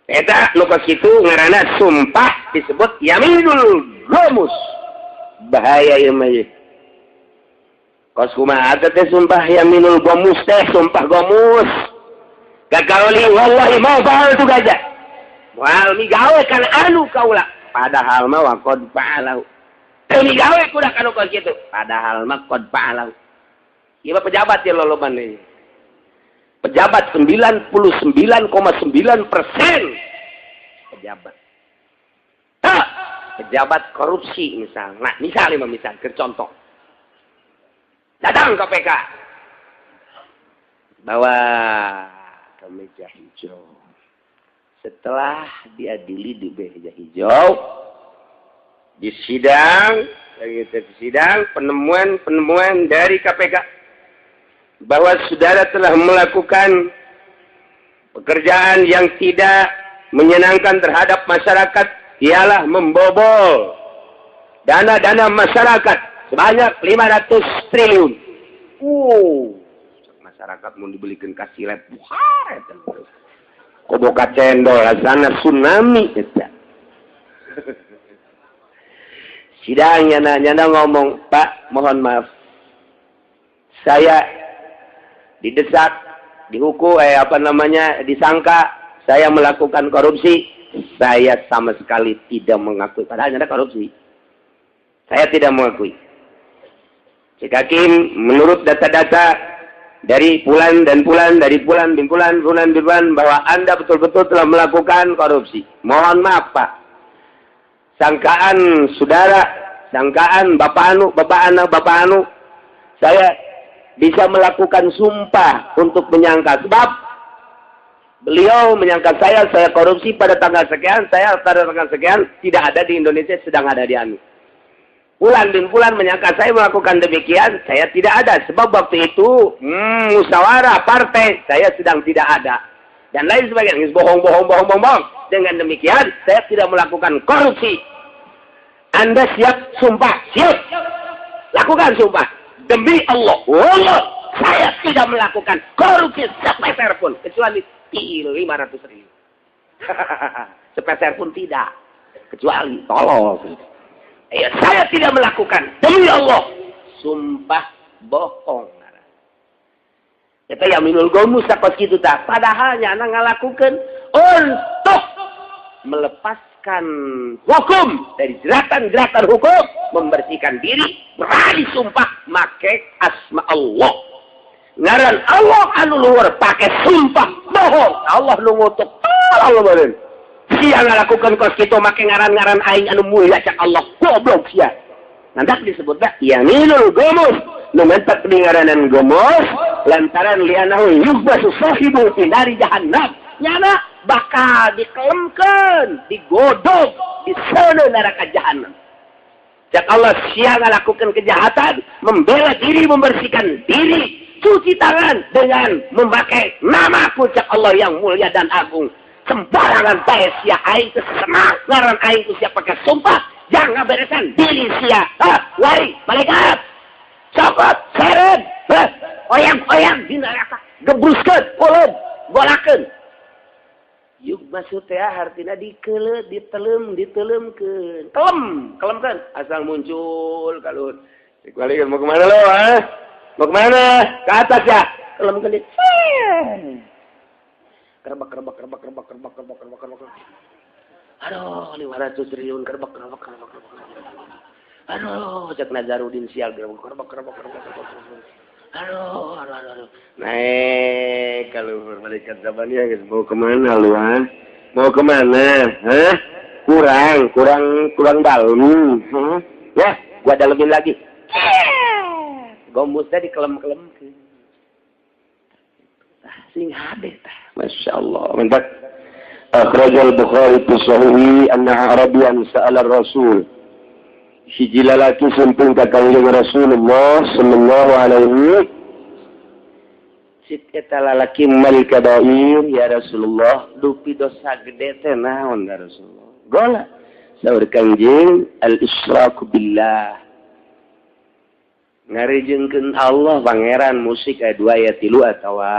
Eta nu kos kitu ngaranna sumpah disebut yaminul gomus. Bahaya ieu mah. Kos kumaha teh sumpah yaminul gomus teh sumpah gomus. Gagaloli wallahi mau fa'al tu gajah. Moal migawe kana anu kaula. Padahal mah wa qad fa'alahu. Teu migawe kuda kanu kos kitu. Padahal mah qad fa'alahu. Ieu mah pejabat ye loloban ieu. Pejabat 99,9% pejabat. Tah, pejabat korupsi misal. Nah, misal ieu mah misal keur contoh. Datang KPK. Bawa ke meja hijau. Setelah diadili di meja hijau, di sidang, di sidang penemuan-penemuan dari KPK bahwa saudara telah melakukan pekerjaan yang tidak menyenangkan terhadap masyarakat, ialah membobol dana-dana masyarakat sebanyak 500 triliun. Masyarakat mau dibelikan kasilet, buhar eta. Koboka cendol rasana tsunami eta. Sidangnya nyana ngomong, "Pak, mohon maaf. Saya didesak, dihukum, disangka saya melakukan korupsi. Saya sama sekali tidak mengakui. Padahal ada korupsi. Saya tidak mengakui. Cek hakim, menurut data-data dari pulan dan pulan, dari pulan bin pulan, pulan bin pulan, bahwa Anda betul-betul telah melakukan korupsi. Mohon maaf, Pak. Sangkaan saudara, sangkaan bapak anu, bapak anu, bapak anu, saya bisa melakukan sumpah untuk menyangka. Sebab beliau menyangka saya korupsi pada tanggal sekian, saya pada tanggal sekian, tidak ada di Indonesia, sedang ada di anu. Pulan bin Pulan menyangka saya melakukan demikian, saya tidak ada. Sebab waktu itu, musyawarah partai, saya sedang tidak ada. Dan lain sebagainya. Bohong, bohong, bohong, bohong, bohong. Dengan demikian, saya tidak melakukan korupsi. Anda siap sumpah? Siap. Lakukan sumpah. Demi Allah. Allah, saya tidak melakukan korupsi sepeser pun. Kecuali 500 ribu. Sepeser pun tidak. Kecuali tolong. Ya, saya tidak melakukan. Demi Allah. Sumpah bohong. Kita yaminul ghamus sakos kitu tah. Padahal nyana ngalakukeun untuk melepaskan hukum dari jeratan-jeratan hukum, membersihkan diri, berani sumpah make asma Allah. Ngaran Allah anu luhur pakai sumpah bohong. Allah nu ngutuk. Allah beureun. Sia ngalakukeun kos kitu make ngaran-ngaran aing anu mulia cak Allah, goblok sia. Nanti disebutna yaminul ghamus. Nu mentak di ngaranan ghamus lantaran lianahu yubbasu sahibu fi nari jahannam. Nyana bakal dikelemkeun, digodog di sana neraka jahannam. Cak Allah sia ngalakukeun kejahatan, membela diri, membersihkan diri, cuci tangan dengan memakai namaku cak Allah yang mulia dan agung. Sembarangan bae sia aing teu senang ngaran aing ku sia pakai sumpah, jangan beresan diri sia. Ha, lari malaikat. Copot, seret, oyang-oyang di neraka, gebruskeun, uleun, golakeun. Yuk maksud teh hartina dikeuleuh, ditelem, ditelemkeun. Kelem, kelemkeun asal muncul kaluhur. Cek balik mau kemana lo, ha? Mau kemana? Ke atas ya. Kelemkeun di. Kerebak, kerebak, kerebak, kerebak, kerebak, kerebak, kerebak, kerebak. Aduh, 500 triliun kerebak, kerebak, kerebak, kerebak. Aduh, cek Nazarudin sial kerebak, kerebak, kerebak, kerebak, kerebak. Aduh, aduh, aduh, aduh. Naik kalau malaikat zabaniyah guys, mau kemana lu, ha? Mau kemana? Hah? Kurang, kurang, kurang dalam. Hah? Ya, gua dalemin lagi. Gomusnya dikelem-kelem. Sing hade tah. Masya Allah. Mantap. Akhrajal Bukhari fi sahihi anna Arabian sa'ala Rasul. Hiji lalaki sumping ka Kangjeng Rasulullah sallallahu alaihi. Cik eta lalaki mal kabair ya Rasulullah, dupi dosa gede teh naon ya Rasulullah? Gola. Saur Kangjeng al-isyraku billah. Ngarijengkeun Allah pangeran musik aya 2 aya 3 atawa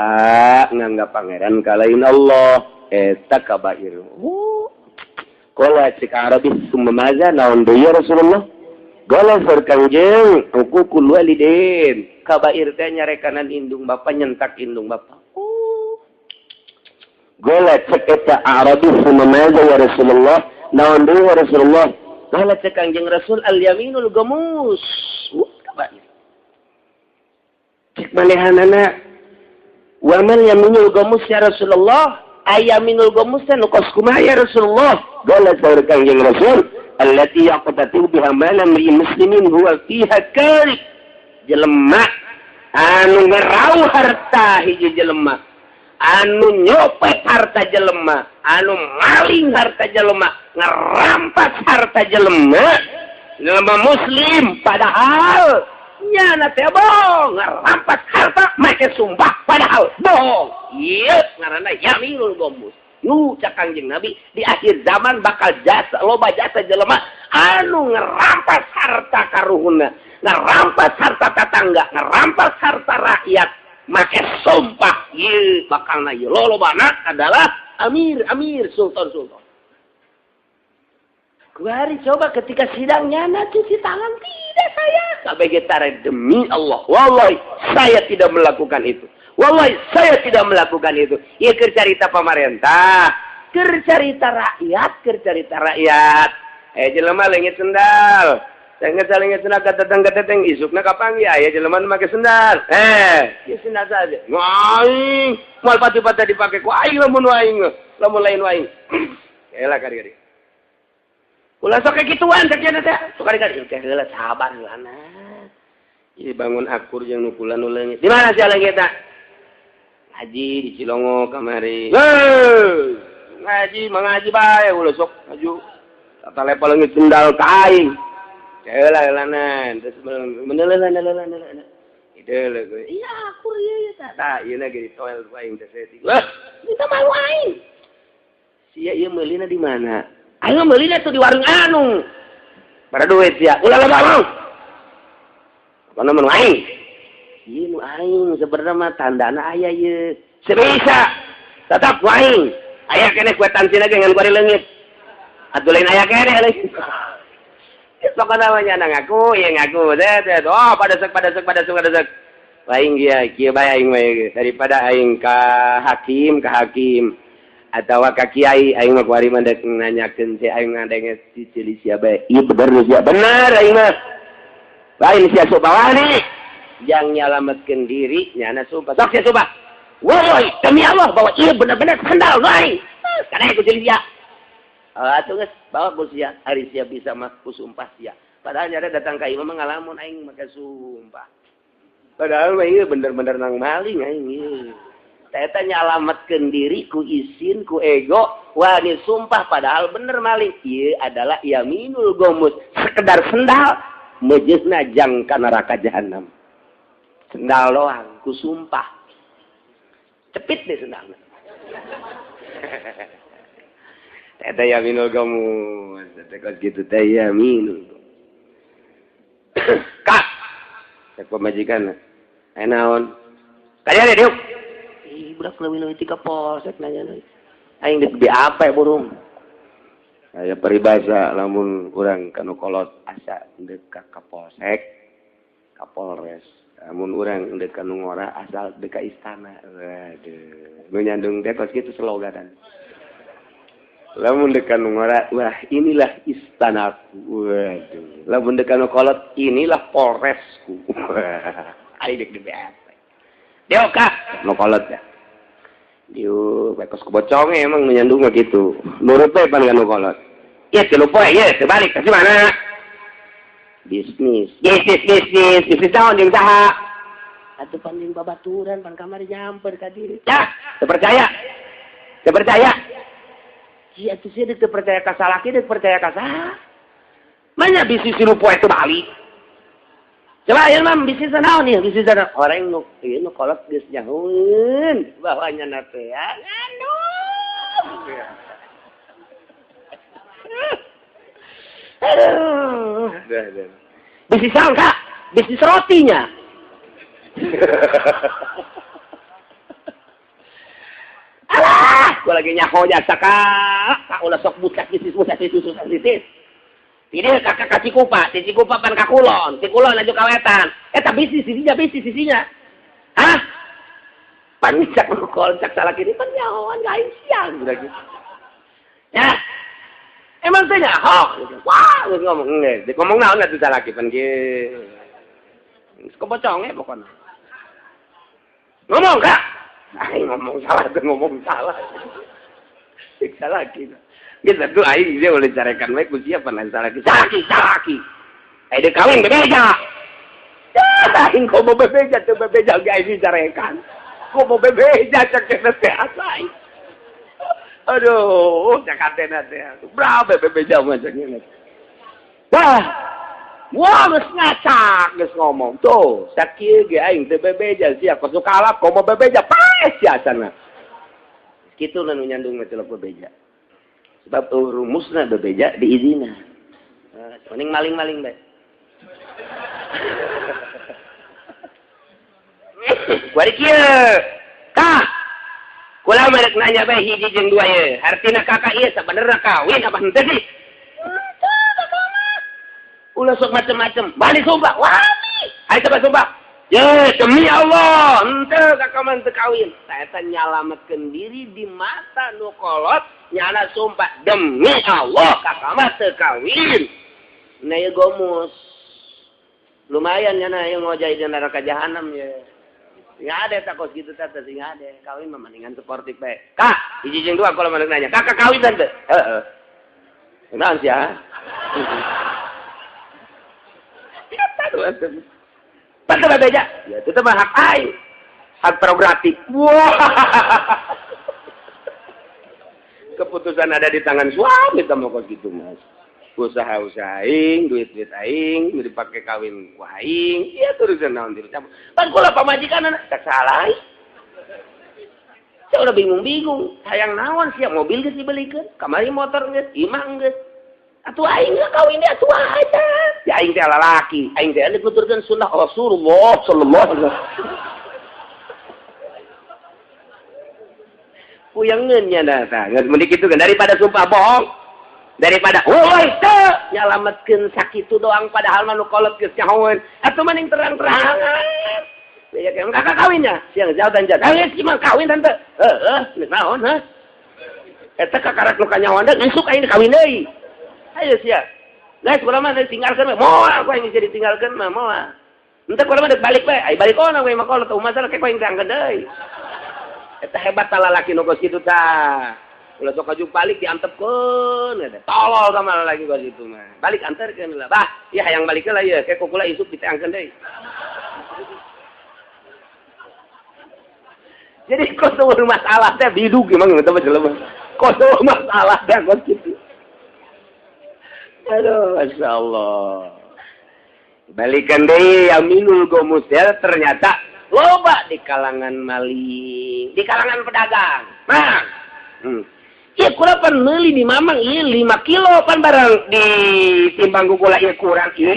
nganggap pangeran kalain Allah eta kabair. Qala cik Arabi summa maza naon deui ya Rasulullah? Qala saur Kangjeng huququl walidain. Kabair teh nyarekanan indung bapa, nyentak indung bapa. Qala cek eta Arabi summa maza ya Rasulullah? Naon deui ya Rasulullah? Qala cek Kangjeng Rasul al yaminul ghamus. Kabair. Cek manehanana wa man yaminul ghamus ya Rasulullah? Ayaminul ghamus teh nu kos kumaha ya Rasulullah? Qala saur Kangjeng Rasul allati yaqtatu biha mala muslimin huwa fiha karib. Jelema anu ngerau harta hiji jelema, anu nyopet harta jelema, anu maling harta jelema, ngerampas harta jelema, jelema muslim padahal nyana teh bohong, ngerampas harta make sumpah padahal bohong. Ieu ngaranna yaminul ghamus. Nu cak Kangjeng Nabi di akhir zaman bakal jasa loba jasa jelema anu ngerampas harta karuhunna, ngerampas harta tetangga, ngerampas harta rakyat make sumpah. Ieu bakalna ieu lolobana adalah amir, amir, sultan, sultan. Kuari coba ketika sidang nyana cuci tangan, tidak saya kabeh tare demi Allah, wallahi saya tidak melakukan itu. Wallahi saya tidak melakukan itu. Ieu keur carita pamarentah, keur carita rakyat, keur carita rakyat. Jelema leungit sendal. Saling sendal kateteng kateteng isukna kapanggih aya jelema nu make sendal. Ieu sendal saja. Aing moal pati-pati dipake ku aing lamun aing lamun lain aing. Elah kari-kari. Ulah sok kituan cek nya teh. Sok kari-kari teh heula sabar heulana. Ieu bangun akur jeung nu kula nu leungit. Di mana sia leungitna? Ngaji di Cilongo kamari. Ngaji mangaji bae ulah sok maju. Tata lepa leungit sendal ka aing. Heula heulanan terus menelelan. Ideuleuh gue. Iya akur ieu tah. Tah ieu na ge ditoel ku aing teh saeutik. Wah, minta malu aing. Sia ieu meulina di mana? Aing meulina tuh di warung anu. Bara duit sia. Ulah loba ngomong. Kana mun aing. Ieu nu aing sebenarnya mah tandana aya ieu. Sebisa. Tetap ku aing. Aya keneh kuetansi ge ngan kuari leungit. Atuh lain aya keneh leungit. Pokoknya namanya ngaku, ya ngaku. Oh, pada sek. Aing dia, kieu bae aing mah daripada aing ka hakim atawa ka kiai aing mah kuari mah dek nanyakeun si aing ngadenge si cili sia bae. Ieu bener sia bener aing mah. Lain sia sok bawani yang nyalametkeun diri nyana sumpah. Sok sia sumpah. Woi, demi Allah bahwa ieu bener-bener sandal aing. Kana ku cili sia. Atuh geus bawa ku sia, ari sia bisa mah ku sumpah sia. Padahal nyada datang ka imah mah ngalamun aing make sumpah. Padahal mah ieu bener-bener nang maling aing ieu. Eta nyalametkeun diri ku isin ku ego, wani sumpah padahal bener maling. Ieu adalah yaminul gomus, sekedar sendal mejeusna jang ka neraka jahanam. Sendal doang ku sumpah. Cepit deh sendalna. Eta yaminul gomus, eta kos kitu teh yaminul. Kak, cek pamajikan. Aya naon? Kaya deh diuk. Ih, budak leuwih-leuwih ti ka polsek nanya. Aing deuk di apa burung? Aya peribahasa lamun urang ka nu kolot asa deuk ka kapolsek, ka Polres. Lamun urang deuk ka nu ngora asal deuk ka istana. Waduh, nu nyandung teh kos kitu sloganan. Lamun deuk nu ngora, wah inilah istanaku. Waduh. Lamun deuk nu kolot, inilah polresku. Aing deuk di BAP. Diuk ka nu kolot ya. Diuk bae kos keboconge emang nu nyandung mah kitu. Nurut bae pan ka nu kolot. Ieu tilu poe ieu teu balik ka mana? Bisnis. Bisnis naon jeung saha? Atuh pan jeung babaturan pan kamari nyamper ka dieu. Ya, teu percaya. Teu percaya. Iya tuh sih teu percaya ka salaki, teu percaya ka saha. Manya bisnis tilu poe teu balik. Coba ieu mah bisnis naon ieu? Bisnis naon? Orang nu ieu nu kolot geus nyahueun bahwa nya teh aduh. Aduh. Bisnis naon, Kak? Bisnis rotinya. Alah, gua lagi nyaho jasa kak. Kak ulah sok bucak bisnis bucak bisnis bucak bisnis. Tidak kakak ka Cikupa, ti Cikupa pan ka Kulon, ti Kulon laju ka Wetan. Eta bisnis sisinya, bisnis sisinya. Hah? Pan cak kol cak salah kiri pan nyahoan ka aing siang udah gitu. Ya. Emang teh nyaho. Wah, geus ngomong geus. Di ngomong naon atuh salaki pan kieu. Geus keboconge pokona. Ngomong kak. Aing ngomong salah teh ngomong salah. Cek salaki. Geus atuh aing dia boleh carekan bae ku siapa lain salaki. Salaki. Aing deuk kawin bebeja. Aing komo bebeja teu bebeja ge aing carekan. Komo bebeja cek teh asa aing. Aduh, cek hatena teh. Berapa bebeja mah cek nya. Wah. Wah, geus ngacak geus ngomong. Tuh, sakieu ge aing teu bebeja sia kos kalap komo bebeja paes sia sana. Kitu nu nyandung mah celok bebeja. Sebab rumusna bebeja diizinan. Mending maling-maling bae. Kuari kieu. Kak. Kula mah rek nanya bae hiji jeung dua ieu. Artina kakak ieu sabenerna kawin apa henteu sih? Ulah sok macem-macem. Balik sumpah. Wani. Ayo coba sumpah. Ye, demi Allah, henteu kakak mah henteu kawin. Eta nyalametkeun diri di mata nu kolot, nyana sumpah demi Allah kakak mah teu kawin. Nah ieu gomus. Lumayan nya na yang ngojai di neraka jahanam ya. Sing ada tak kos gitu teh sing ada. Kawin mah mendingan sportif bae. Kak, hiji jeung dua kalau maneh nanya. Kakak kawin teh. Heeh. Naon sia? Eta dua teh. Pantes beja. Ya itu mah hak aing. Hak prerogatif. Wah. Keputusan ada di tangan suami teh kos gitu Mas. Usaha-usaha aing, duit-duit aing, dipake kawin ku aing, ieu turusan naon dicampur. Pan kula pamajikan tak salah. Saya udah bingung-bingung, hayang naon sia mobil geus dibelikeun, kamari motor geus, imah geus. Atuh aing geus kawin dia atuh aja. Ya aing teh lalaki, aing teh dituturkeun sunnah Rasulullah sallallahu alaihi wasallam. Puyangeun nya tah, geus mending kitu kan daripada sumpah bohong. Daripada woi teu nyalametkeun sakitu doang padahal mah nu kolot geus nyahoeun atuh mending terang-terangan. Ya kakak kawinnya siang jauh dan jauh. Geus mah kawin tante. Heeh, geus naon hah? Eta kakarak nu kanyahoan deui isuk aing kawin deui. Ayo sia. Geus kula mah ditinggalkeun we. Moal ku aing geus ditinggalkeun mah moal. Henteu kula mah deuk balik we. Ai balik ona we mah kolot masalah ke ku aing diangkeun deui. Eta hebat ta lalaki nu geus kitu tah. Ulah sok aju balik diantepkeun eta. Tolol ka malah lagi kos itu mah. Balik anterkeun lah. Bah, ieu hayang balik lah ieu, ke kukula isuk diteangkeun deui. Jadi kos eueuh masalah teh bidug emang eta mah jelema. Kos eueuh masalah teh kos kitu. Aduh, masyaallah. Balikan deui yaminul gomus ya, ternyata loba di kalangan maling, di kalangan pedagang. Mang. Iya kula pan meuli di mamang ieu 5 kilo pan barang di timbang ku kula ieu kurang ieu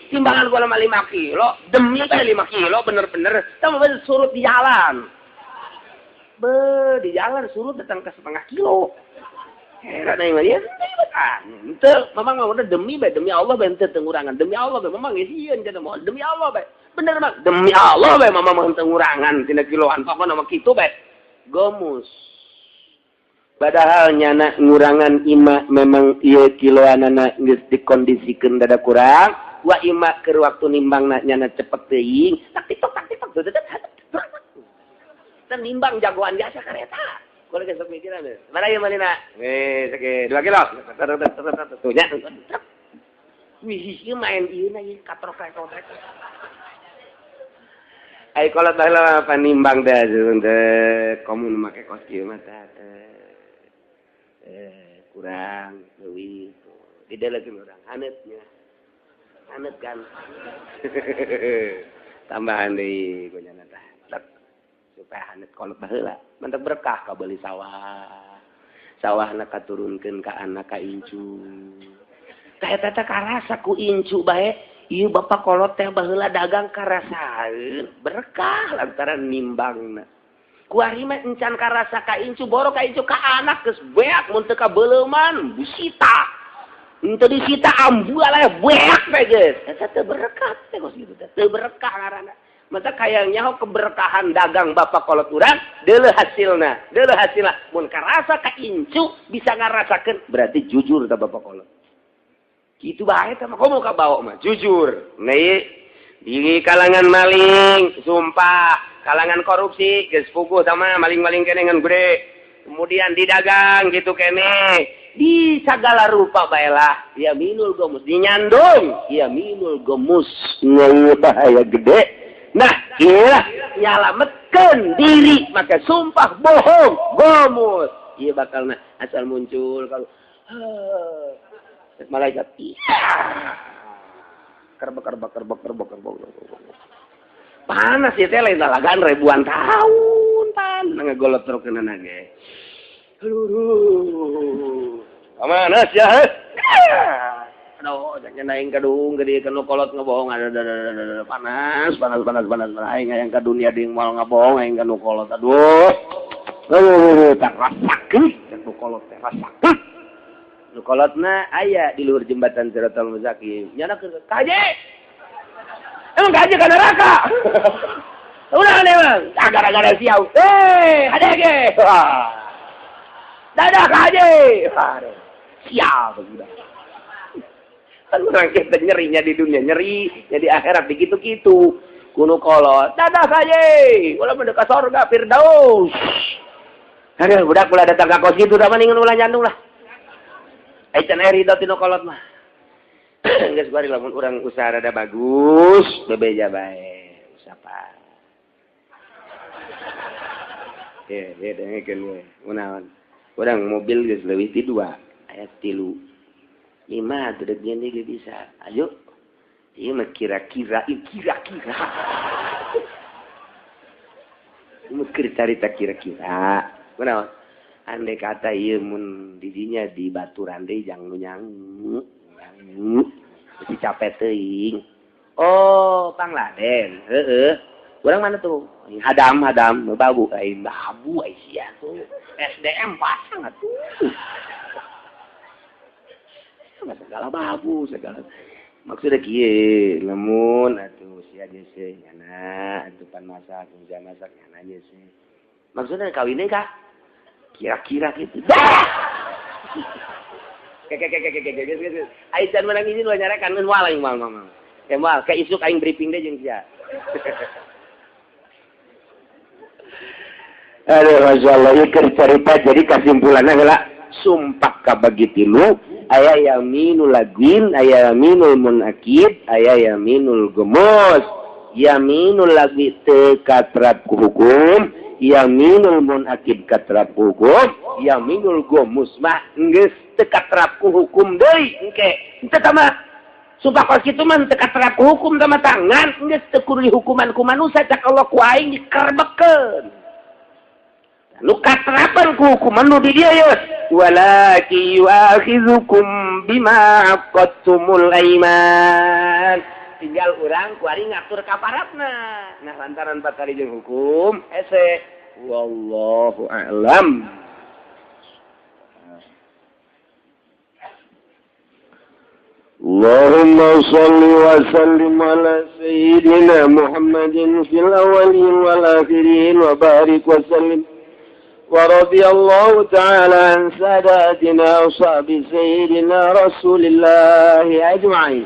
timbangan kula mah 5 kilo demi teh 5 kilo bener-bener tah surut di jalan. Be di jalan surut datang ke setengah kilo. Heran aing mah ieu ah henteu mamang mah udah demi bae demi Allah bae henteu tengurangan demi Allah bae mamang geus sieun cenah moal demi Allah bae bener mang demi Allah bae mamang mah henteu ngurangan tina kiloan pokona mah kitu bae gomus. Padahal nyana ngurangan ima memang ieu kiloanana geus dikondisikeun dada kurang, wa ima keur waktu nimbangna nyana cepet teuing, tak titok teh nimbang jagoan biasa kareta. Kula geus sok mikiran. Mana ieu malina? Seke 2 kilo. Tuh nya. Wih, ieu main ieu na ieu katrok-katrok. Ai kolot baheula panimbang teh teh komun make kos kieu mah teh. Kurang leuwih didelekeun urang haneutnya. Haneut kan. Tambahan deui ku nyana tah. Supaya haneut kolot baheula. Mantap berkah kabeuli sawah. Sawahna katurunkeun ka anak ka incu. Tah eta teh karasa ku incu bae. Ieu bapak kolot teh baheula dagang karasaeun berkah lantaran nimbangna. Kuari mah encan karasa ka incu boro ka incu ka anak geus beak mun teu kabeleuman disita. Henteu disita ambual aya beak teh geus. Eta teu berkah teh kos kitu teh. Teu berkah ngaranna. Mata kayang nyaho keberkahan dagang bapak kolot urang deuleuh hasilna, deuleuh hasilna. Mun karasa ka incu bisa ngarasakeun berarti jujur tah bapak kolot. Kitu bae teh mah komo ka bawa mah jujur. Nah, di kalangan maling, sumpah, kalangan korupsi geus puguh sama maling-maling kene ngan gede. Kemudian didagang gitu kene, di segala rupa baelah, ya minul gomus dinyandung, ya minul gomus ngeui bahaya gede. Nah, iyalah nyalametkeun diri maka sumpah bohong gomus. Ieu bakalna asal muncul kalau malaikat iya. Kerbek kerbek kerbek kerbek kerbek. Panas ya teh lain lalagan ribuan tahun pan ngagolot terus ge. Aduh. Panas ya. Aduh, jangan aing kadung gede kanu kolot ngebohong ada panas panas panas panas aing hayang ka dunia deui moal ngabohong aing kanu kolot aduh. Aduh, tak rasakeun kanu kolot teh rasakeun. Nu kolotna aya di luhur jembatan Siratal Mustaqim. Nyana keur kaje. Emang kaje ka neraka. Ulah emang gara-gara siau. Eh, hade ge. Dadah kaje. Siap sudah. Kan urang kita nyerinya di dunia, nyeri nya di akhirat begitu-gitu. Kuno kolot, dadah saja, ulah mah ka sorga Firdaus. Aduh, budak ulah datang ka kos kitu da mendingan ulah nyandung lah. Ai can aya ridho tinu kolot mah. Geus bari lamun urang usaha rada bagus, bebeja bae, usapa. Ye, ye dengekeun we. Kunaon? Urang mobil geus leuwih ti 2, aya 3. 5 teu deuk ge bisa. Ayo. Ieu mah kira-kira, kira-kira. Ieu mah keur carita kira-kira. Kunaon? Andai kata ieu mun didinya di baturan deui jang nu nyangu. Nyangu. Beuti capek teuing. Oh, Pangladen. Heeh. Urang mana tuh? Hadam, hadam, babu, ai babu ai sia tuh. SDM pasang atuh. Segala babu, segala. Maksudnya kieu, lamun atuh sia geus nyana, atuh pan masak, sia masak nyana geus. Maksudnya kawin deui ka? Kira-kira gitu. Dah. Ke. Ai can menang izin ulah nyarekan geus moal aing moal mah. Ya moal, ke isuk aing briefing deui jeung sia. Aduh, Masya Allah, ieu keur carita jadi kasimpulanna heula sumpah kabagi tilu, aya yaminul lagwin, aya yaminul munakid, aya yaminul gemus. Yaminul lagwi teu katrap ku hukum, yaminul munakid katrap ku hukum, yaminul gemus mah geus teu katrap ku hukum deui engke. Henteu tah mah. Sumpah kos kitu mah teu katrap ku hukum tah mah tangan geus teu kudu dihukuman ku manusia cak Allah ku aing dikerbekkeun. Nu katrapan ku hukuman nu di dieu ye. Walaki yu'akhidzukum bima aqadtumul aiman. Tinggal urang ku ari ngatur kaparatna. Nah lantaran patari jeung hukum hese. Wallahu a'lam. Allahumma shalli wa sallim ala sayyidina Muhammadin fil awwalin wal akhirin wa barik wa sallim. ورضي الله تعالى عن ساداتنا وصحب سيدنا رسول الله أجمعين.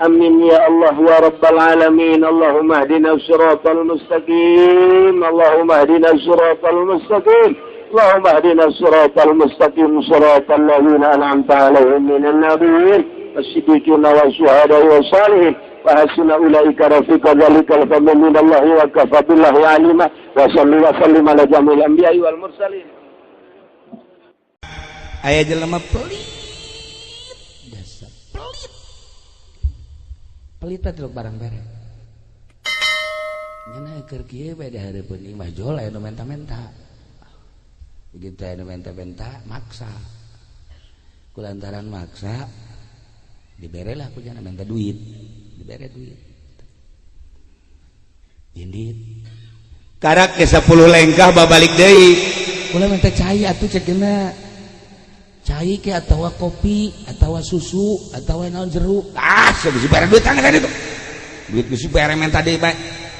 آمين يا الله يا رب العالمين. اللهم اهدنا الصراط المستقيم، اللهم اهدنا الصراط المستقيم، اللهم اهدنا الصراط المستقيم، صراط الذين أنعمت عليهم من النبيين والصديقين والشهداء والصالحين وحسن أولئك رفيقا. ذلك الفضل من الله وكفى بالله عليما. وصلى وسلم على جميع الأنبياء والمرسلين. Aya jelema pelit, dasar pelit. Pelit teh barang bere. Nya keur kieu bae di hareupeun imah jol aya nu menta-menta. Begitu aya nu menta-menta maksa. Kulantaran maksa dibere lah ku jana minta duit. Dibere duit. Indit. Karak ke 10 lengkah babalik deui. Kula minta cai atuh ceukna. Cai ke atawa kopi atawa susu atawa naon jeruk. Ah, geus dibere duit tangga tadi tuh. Duit geus dibere menta deui bae.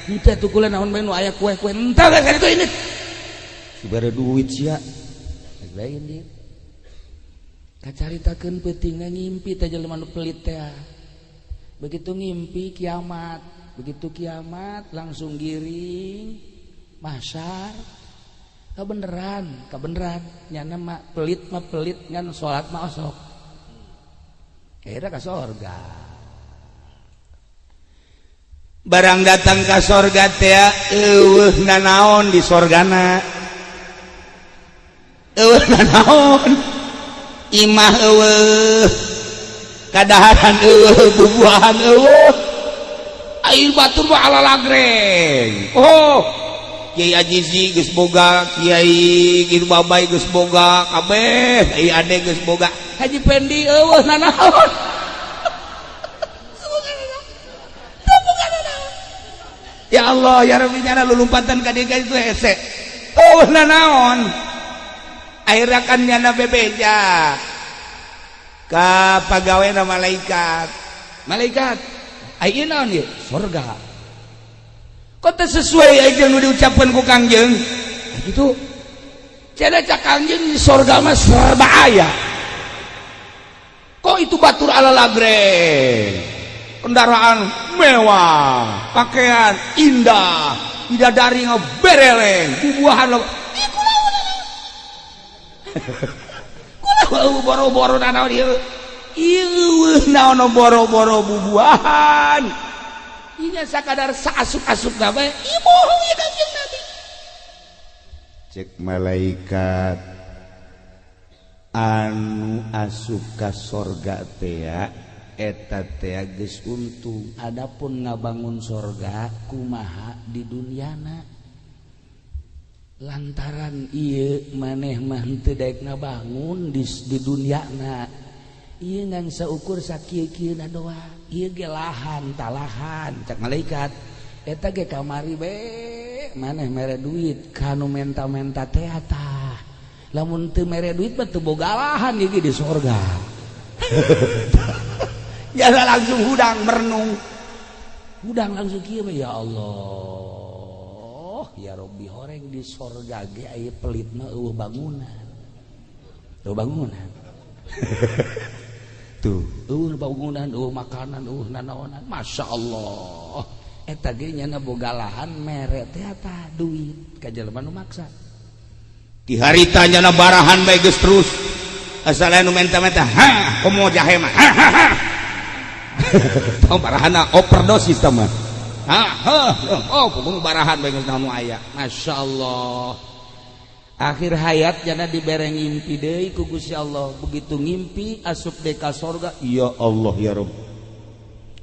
Henteu atuh kula naon bae nu aya kue-kue. Henteu geus itu indit. Dibere duit sia. Geus bae indit. Kacaritakeun peutingna ngimpi teh jelema nu pelit teh. Begitu ngimpi kiamat, begitu kiamat langsung giring mahsyar. Kabeneran nyana mah pelit ngan salat mah osok. Akhirnya ka sorga. Barang datang ka sorga teh eueuh nanaon di sorgana. Eueuh nanaon. Imah eueuh. Kadaharan eueuh, bubuahan eueuh. Air batur mah ala lagreng. Oh, Kiai Ajizi geus boga, Kiai Gir Babai geus boga, kabeh Kiai Ade geus boga. Haji Pendi eueuh nanaon. Ya Allah, ya Rabbi nyana lulumpatan ka dieu itu hese. Eueuh nanaon. Akhirnya kan nyana bebeja. Ka pagaweana malaikat. Malaikat, ai naon ieu? Sorga. Kok teu sesuai ai jeung nu diucapkeun ku Kangjeng? Nah, gitu. Cenah cak Kangjeng di sorga mah serba aya. Kok Oh itu batur ala lagreng, kendaraan mewah, pakaian indah, bidadari bereleng, bubuahan lo. Kula boro-boro naon ieu? Ieu naon boro-boro bubuahan. Ieu sakadar saasup-asup bae, ieu bohong ieu Kanjeng Nabi. Cek malaikat anu asup ka sorga teh eta teh geus untung. Adapun ngabangun sorga kumaha di dunyana, lantaran ieu maneh mah henteu daek ngabangun di dunyana, ieu ngan saukur sakieu-kieuna doa, ieu ge lahan talahan. Cek malaikat eta ge kamari be maneh mere duit kanu menta-menta teh tah, lamun teu mere duit mah teu boga lahan ieu ge di sorga. Ya langsung hudang merenung, hudang langsung kieu mah, ya Allah ya Robbi, horeng di sorga ge aya pelit mah eueuh bangunan, eueuh bangunan. Tuh eueuh bangunan, eueuh makanan, eueuh nanaonan. Masya Allah, eta ge nyana boga lahan mere teh tah duit ka jelema nu maksa. Di harita nyana barahan bae geus terus asal anu menta-menta, ha komo jahe mah, ha ha ha. Tong barahana overdosis tah mah. Ha ha, oh kudu barahan bae geus naon nu aya. Masya Allah, akhir hayat jana dibere ngimpi deui ku Gusti Allah. Begitu ngimpi asup deui ka sorga, ya Allah ya Rabb,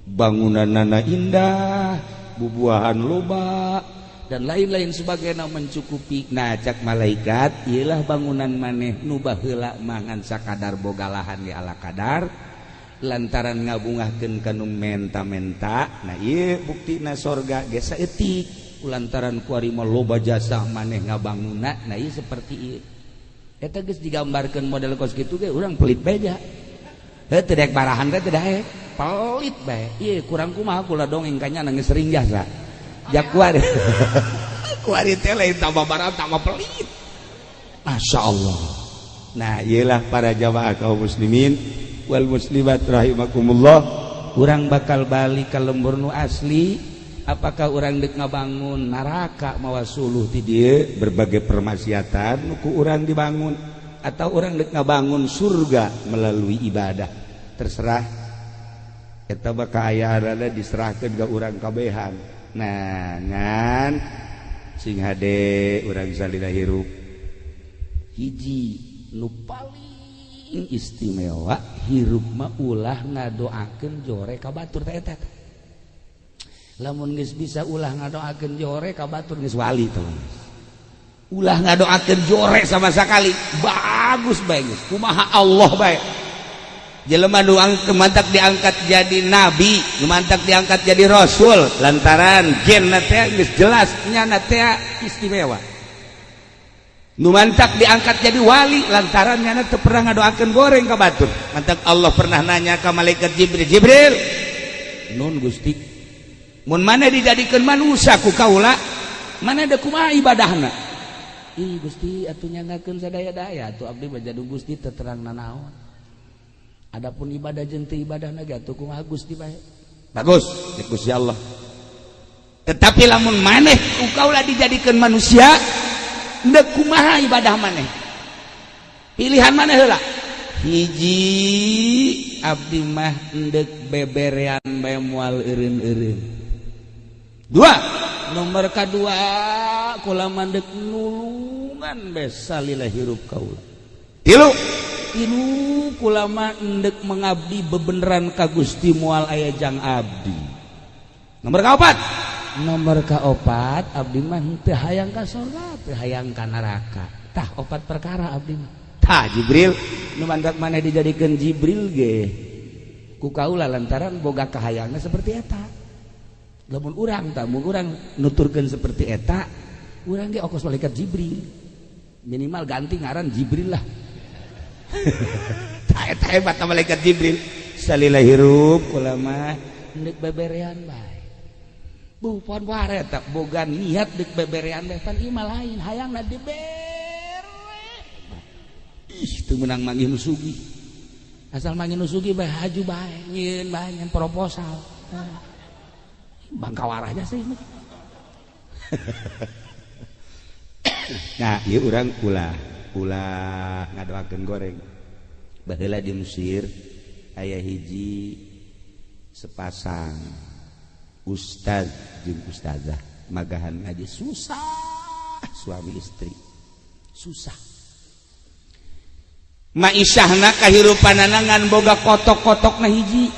bangunanana indah, bubuahan loba dan lain-lain sebagainya mencukupi. Nah cak malaikat, iyalah bangunan maneh nu baheula mangan sakadar boga lahan ge ala kadar, lantaran ngabungahkeun ka nu menta-menta. Nah ieu buktina sorga ge saeutik, lantaran kuari mah loba jasa maneh ngabangunna. Nah ieu seperti ieu eta geus digambarkeun model kos kitu ge urang pelit bae ja. Heuh teu daek barahan teh teu daek, pelit bae. Ieu kurang kumaha kula dongeng ka nya geus sering jasa. Ja kuari kuari teh lain tambah barahan tambah pelit. Masya Allah. Nah ieulah para jamaah kaum muslimin wal muslimat rahimakumullah, urang bakal balik ka lembur nu asli. Apakah urang deuk ngabangun neraka mawa suluh ti dieu berbagai permaksiatan nu ku urang dibangun, atau urang deuk ngabangun surga melalui ibadah? Terserah, eta mah kaayaanna diserahkeun ka urang kabehan. Nah ngan sing hade urang salila hirup hiji nu paling istimewa hirup mah ulah ngadoakeun jore ka batur teh eta. Lamun geus bisa ulah ngadoakeun jore ka batur geus wali teh. Ulah ngadoakeun jore sama sekali, bagus bae geus. Kumaha Allah bae. Jelema nu mantak diangkat jadi nabi, nu mantak diangkat jadi rasul, lantaran genna teh geus jelas nyana teh istimewa. Nu mantak diangkat jadi wali lantaran nyana teu pernah ngadoakeun goreng ka batur. Mantak Allah pernah nanya ka malaikat Jibril, "Jibril, nun Gusti, mun mana dijadikeun manusia ku kaula, mana deuk kumaha ibadahna?" Ih Gusti atuh nyangakeun sadaya-daya atuh abdi mah jadu Gusti teu terang nanaon. Adapun ibadah jeung teu ibadahna ge atuh kumaha Gusti bae. Bagus, cek Gusti Allah. Tetapi lamun maneh ku kaula dijadikeun manusia, deuk kumaha ibadah maneh? Pilihan maneh heula. Hiji abdi mah endek beberean bae moal eureun-eureun. Dua, nomor kadua kula mandek nulungan bae salila hirup kaula. Tilu, tilu kula mah endek mengabdi bebeneran ka Gusti moal aya jang abdi. Nomor kaopat, nomor kaopat abdi mah henteu hayang ka sorga, teu hayang ka neraka. Tah opat perkara abdi mah. Tah Jibril, nu mantak maneh dijadikeun Jibril ge ku kaula lantaran boga kahayangna seperti eta. Lamun urang tah mun urang nuturkeun seperti eta, urang ge okos malaikat Jibril. Minimal ganti ngaran Jibril lah. Tah eta hebat malaikat Jibril. Salila hirup kula mah deuk beberean bae. Bu pon ware tak boga niat deuk beberean bae, pan ieu mah lain hayangna dibere. Ih teu meunang manggih nu sugih. Asal mangin nu sugih bae haju bae, nyieun bae nyen proposal. Bangkawarahnya sih. Nah, ieu urang ulah ulah ngadoakeun goreng. Baheula di Mesir aya hiji sepasang ustaz jeung ustazah magahan ngaji susah, suami istri susah. Maisahna kahirupanana ngan boga kotok-kotokna hiji.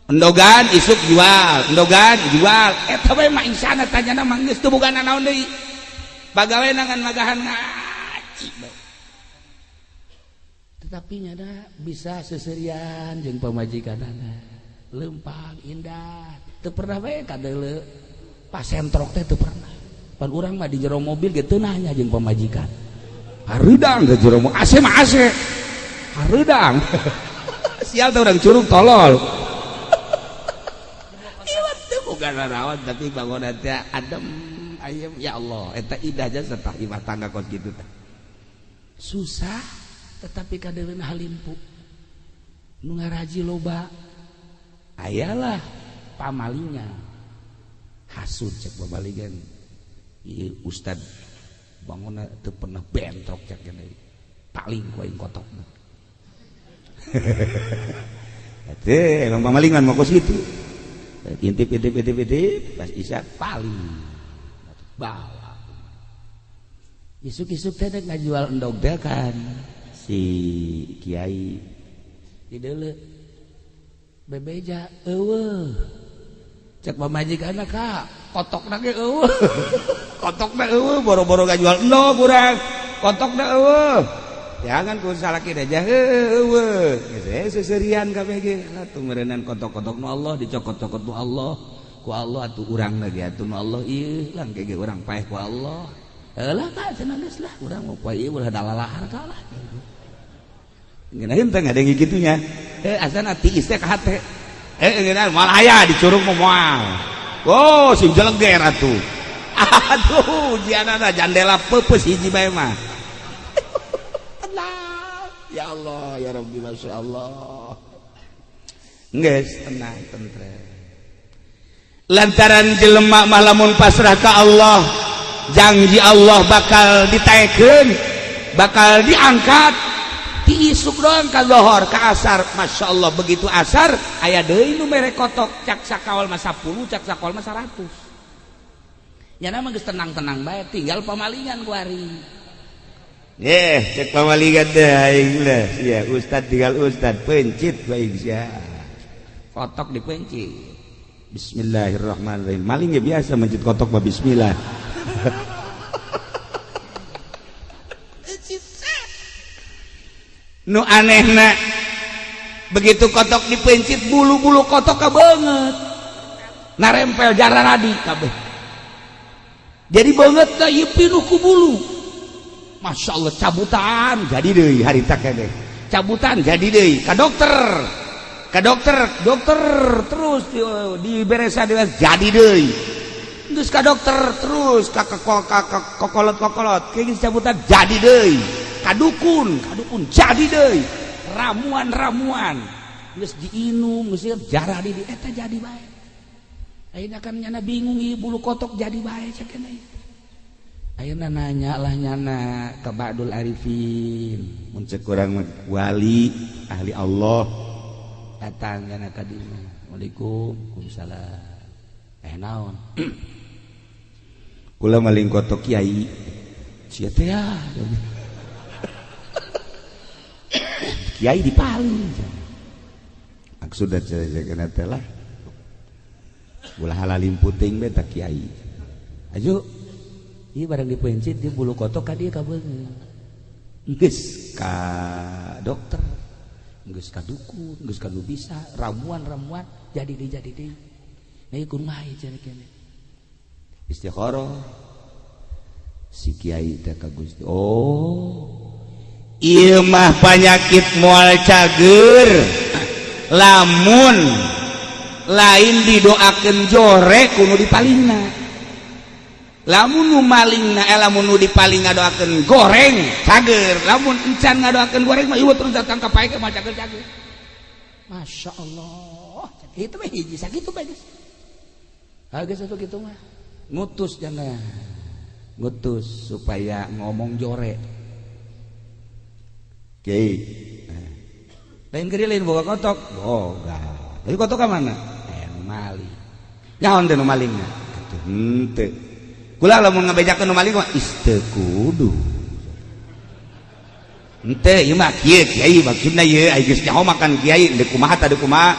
Endogan isuk jual, endogan jual. Eta we maisahna tanyana mah geus teu boga nanaon deui. Pagawena ngan magahan ngaji bae. Tetapi nyana bisa seserian jeung pamajikanana. Lempang indah, teu pernah bae kadeuleu pasentrok teh teu pernah. Pan urang mah di jero mobil ge teu nanya jeung pamajikan. Hareudang ke jero mobil, AC mah AC. Hareudang. Sial teh urang curug tolol. Ieu teh boga naraon tapi bangunan teh adem ayem ya Allah eta indah jasa tah imah tangga kos kitu teh. Susah tetapi kadeuleuna halimpu. Nu ngaraji loba. Ayalah pamalinya. Hasud cek babaligan. Ieu ustad bangunna teu pernah bentrok cek gini. Paling ku aing kotokna. Teh emang pamalingan mah kos kitu. Intip intip intip intip pas isya paling bawa. Isuk-isuk teh rek ngajual endog teh kan si kiai di deuleu bebeja eueuh. Cek pamajikanna ka kotokna ge eueuh. Kotokna eueuh boro-boro ngajual endog urang. Kotokna eueuh. Jangan ku salaki aja eueuh. Geus seserian kabeh ge. Atuh meureunnan kotok-kotok nu Allah dicokot-cokot nu Allah. Ku Allah atuh urangna ge atuh nu Allah ieu lang ge urang paeh ku Allah. Heulah ka cenah geus lah urang mah poe ieu ulah dalalahar ka lah. Ngeunaheun teh ngadenge kitunya. Asana tiis teh ka hate. Ngeunah moal aya dicurug mah moal. Oh, sing jeleger atuh. Aduh, ujianana jandela peupeus hiji bae mah. Tenang. Ya Allah, ya Rabbi, Masya Allah. Geus tenang tentrem. Lantaran jelema mah lamun pasrah ka Allah, janji Allah bakal ditaekeun, bakal diangkat. Diisuk doang ka lohor ka asar, Masya Allah begitu asar aya deui nu mere kotok cak sakawal mah 10 cak sakawal mah 100. Nyana mah geus tenang-tenang bae tinggal pamalingan ku ari. Cek pamalingan teh aing lah sia ustad tinggal ustad pencit bae sia. Kotok dipencit. Bismillahirrahmanirrahim. Maling ge biasa mencit kotok mah bismillah. Nu anehna begitu kotok dipencit bulu-bulu kotok banget narempel jararadi kabeh. Jadi banget teh ieu pinuh ku bulu. Masya Allah cabutan jadi deui harita keneh. Cabutan jadi deui ka dokter. Ka dokter, dokter terus diberesa jadi deui. Terus ka dokter terus ka kokolot-kokolot kayak gitu cabutan jadi deui. Kadukun, kadukun jadi deui. Ramuan-ramuan geus diinum, geus jarah di eta jadi bae. Ayeuna kan nyana bingung ieu bulu kotok jadi bae cek keneh. Ayeuna nanya lah nyana ka Ba'dul Arifin, mun cek urang wali ahli Allah datang nyana ka dieu. Assalamualaikum, waalaikumsalam. Naon? Kula maling kotok kiai. Sia teh ya. Kiai dipaling. Maksudna cenah teh lah. Ulah halalim puting bae tah kiai. Aju. Ieu barang dipencit di bulu kotok ka dieu kabeungeut. Geus ka dokter, geus ka dukun, geus ka nu bisa, ramuan-ramuan jadi deui jadi deui. Nah ieu kumaha ieu cenah kene. Istikharah. Si kiai teh ka Gusti. Oh. Ieu mah panyakit moal cager lamun lain didoakeun jore kudu dipalingna. Lamun nu maling na lamun nu dipaling ngadoakeun goreng cager, lamun encan ngadoakeun goreng mah ieu terus datang ka pae mah cager-cager. Masya Allah, itu mah hiji sakitu bae geus. Ah geus atuh kitu mah. Ngutus jangan. Ngutus supaya ngomong jore. Kiai. Lain gede lain boga kotok, boga. Tapi kotok ka mana? Nu maling. Nyaon teh nu malingna? Atuh henteu. Kula lamun ngabejakeun nu maling mah is teu kudu. Henteu ieu mah kieu kiai maksudna ieu ai geus nyaho makan kiai deuk kumaha tah deuk kumaha.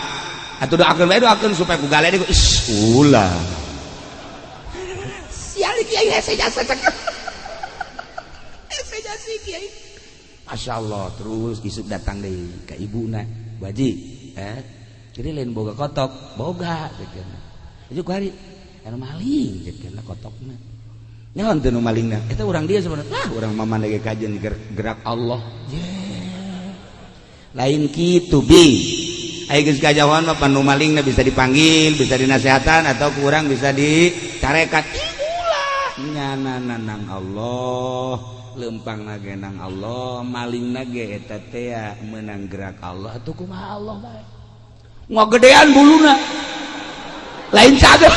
Atuh doakeun bae doakeun supaya ku gale deui is ulah. Sial kiai hese jasa cek. Hese jasa kiai. Masya Allah terus isuk datang deui ka ibuna. Baji, jadi lain boga kotok, boga ceuk. Ieu ku hari anu maling ceuk kotokna. Nyaon teu nu malingna? Eta urang dia sebenarnya. Lah urang mah maneh kajen gerak Allah. Yeah. Lain kitu bi. Ai geus kajahoan mah nu malingna bisa dipanggil, bisa dinasehatan atau kurang bisa dicarekan. Ulah nyana nang Allah, lempang ge nang Allah, malingna ge eta teh meunang gerak Allah atuh kumaha Allah bae. Ngagedean buluna. Lain cager.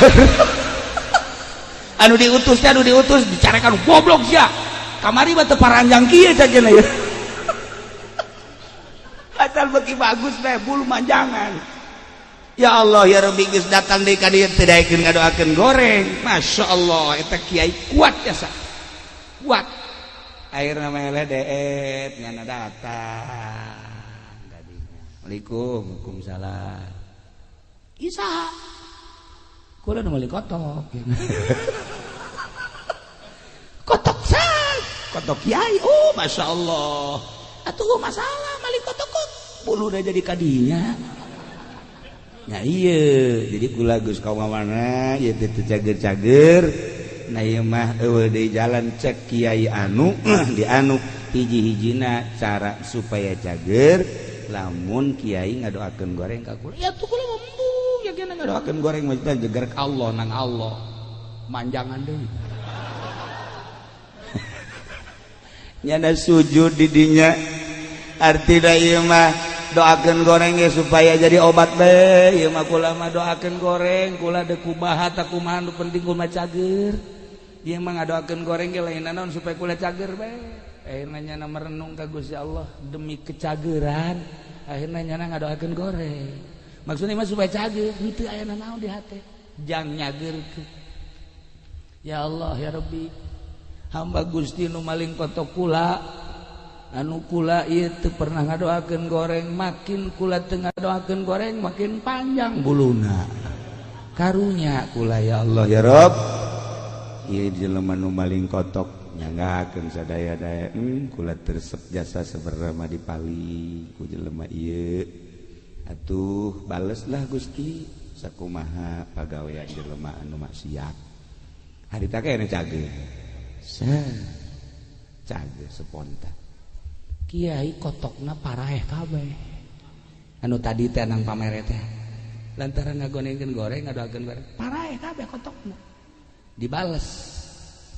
Anu diutus teh anu diutus dicarekan goblok sia. Kamari mah teu paranjang kieu cageuna ya. Asal beuki bagus bae bulu manjangan. Ya Allah ya Rabbi geus datang deui ka dieu teu daekeun ngadoakeun goreng. Masya Allah eta kiai kuat jasa. Kuat. Akhirna mah deet nyana datang kadinya. Assalamualaikum, waalaikumsalam. Isa kula nu meuli kotok. Kotok sah, kotok kiai. Oh, Masya Allah. Atuh masalah mali kotok kok bulu udah jadi kadinya. Ya iya, jadi kula geus ka mana ieu teh teu cager-cager. Nah ieu mah eueuh deui jalan cek kiai anu di anu hiji-hijina cara supaya cager lamun kiai ngadoakeun goreng ka kula. Ya tuh kula mah embung ngadoakeun goreng maksudna jeger ka Allah nang Allah manjangan deui nyana sujud di dinya artina ieu mah doakeun goreng ge supaya jadi obat bae ieu mah kula mah doakeun goreng kula deuk kumaha ta kumaha nu penting kula cager ieu mah ngadoakeun goreng ge lain naon supaya kula cager bae akhirna nyana merenung ka Gusti Allah demi kecageran akhirna nyana ngadoakeun goreng maksudnya mah supaya cager henteu aya naon di hate jang nyageurkeun ya Allah ya Rabbi hamba Gusti nu maling kotok kula anu kula ieu teu pernah ngadoakeun goreng makin kula teu ngadoakeun goreng makin panjang buluna karunya kula ya Allah ya Rabb ieu jelema nu maling kotok nyanggakeun sadaya-daya kula tersep jasa sebenarnya mah dipaling ku jelema ieu atuh baleslah Gusti sakumaha pagawean jelema anu maksiat harita kene cager cager spontan kiai kotokna paraeh kabeh anu tadi teh nang pamere teh lantaran ngagonengkeun goreng ngadoakeun goreng paraeh kabeh kotokna dibales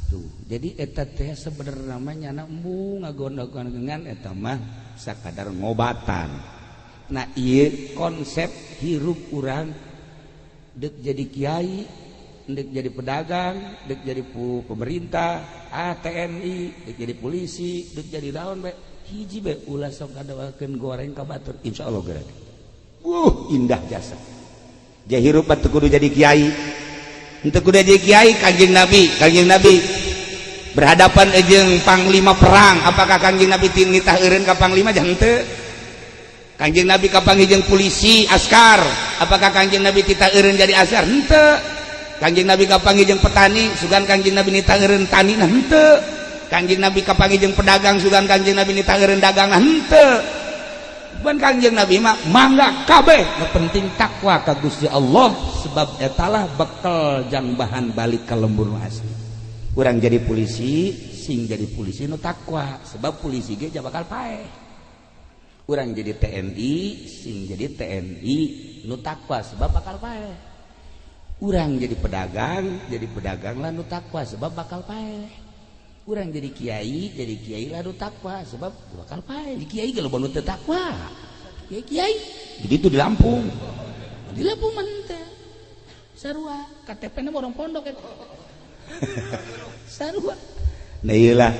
tuh. Jadi eta teh sebenarnya nyana embung ngagonengkeun eta mah sakadar ngobatan. Nah ieu konsep hirup urang dek jadi kiai, dek jadi pedagang, dek jadi pemerintah, TNI, dek jadi polisi, dek jadi daun bae. Hiji bae ulah sok ngadoakeun goreng ka batur, insyaallah geura. Indah jasa. Ja hirup teu kudu jadi kiai. Henteu kudu jadi kiai Kanjeng Nabi berhadapan jeung panglima perang, apakah Kanjeng Nabi nitah eureun ka panglima jangan henteu? Kanjeng Nabi kapanggih jeung polisi askar, apakah Kanjeng Nabi titah eureun jadi askar? Henteu. Kanjeng Nabi kapanggih jeung petani, sugan Kanjeng Nabi nitah eureun tani nah henteu. Kanjeng Nabi kapanggih jeung pedagang, sugan Kanjeng Nabi nitah eureun dagang nah henteu. Bukan Kanjeng Nabi mah mangga kabeh, nu penting takwa ka Gusti Allah sebab etalah bekal jang bahan balik ka lembur nu asli. Urang jadi polisi, sing jadi polisi nu takwa sebab polisi ge bakal paeh. Urang jadi TNI, sing jadi TNI nu takwa sebab bakal paeh. Urang jadi pedagang lah nu takwa sebab bakal paeh. Urang jadi kiai lah nu takwa sebab bakal paeh. Di kiai kalau nu teu takwa. Kiai jadi itu di Lampung. Di Lampung mah teh. Sarua KTP-na orang pondok eta. Sarua. Nah iyalah.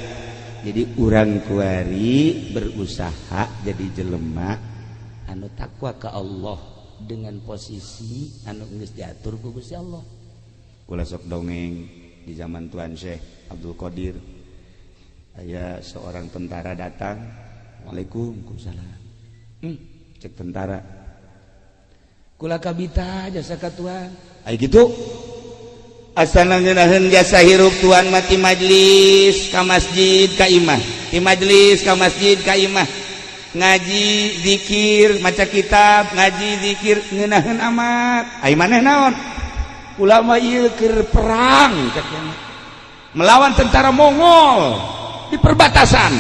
Jadi urang kuari berusaha jadi jelema anu takwa ke Allah dengan posisi anu geus diatur ku Gusti Allah. Kula sok dongeng di zaman Tuan Syekh Abdul Qadir. Aya seorang tentara datang, "Waalaikumsalam." Cek tentara. Kula kabita jasa ka tuan. Ai kitu. Asana ngeunaheun jasa hirup tuan mati majlis ka masjid ka imah. Ti majlis ka masjid ka imah. Ngaji zikir maca kitab ngaji zikir ngeunaheun amat. Ai maneh naon? Ulama ieu keur perang cek melawan tentara Mongol di perbatasan.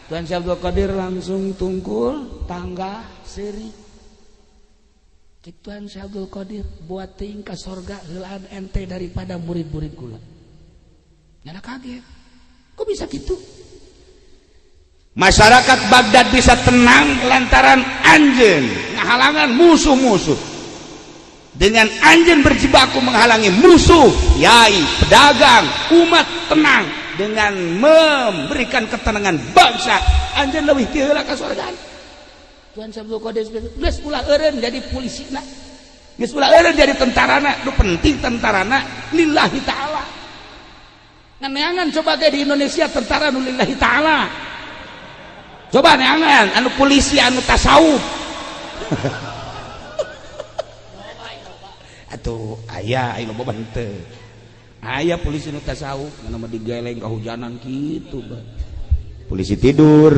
Tuan Syekh Abdul Qadir langsung tungkul tangga seuri. Cek Tuan Syekh Abdul Qadir buat teuing ka sorga heulaan ente daripada murid-murid kula. Nyana kaget. Kok bisa gitu? Masyarakat Baghdad bisa tenang lantaran anjeun ngahalangan musuh-musuh. Dengan anjeun berjibaku menghalangi musuh, yai, pedagang, umat tenang dengan memberikan ketenangan bangsa. Anjeun leuwih ti heula ka sorga. Tuan Syekh Abdul Qadir geus ulah eureun jadi polisina. Geus ulah eureun jadi tentarana, nu penting tentarana lillahi ta'ala. Nganeangan coba ge di Indonesia tentara nu lillahi ta'ala. Coba neangan anu polisi anu tasawuf. Atuh aya aya loba henteu. Aya polisi nu tasawuf mana mah digeleng kahujanan kitu bah. Polisi tidur.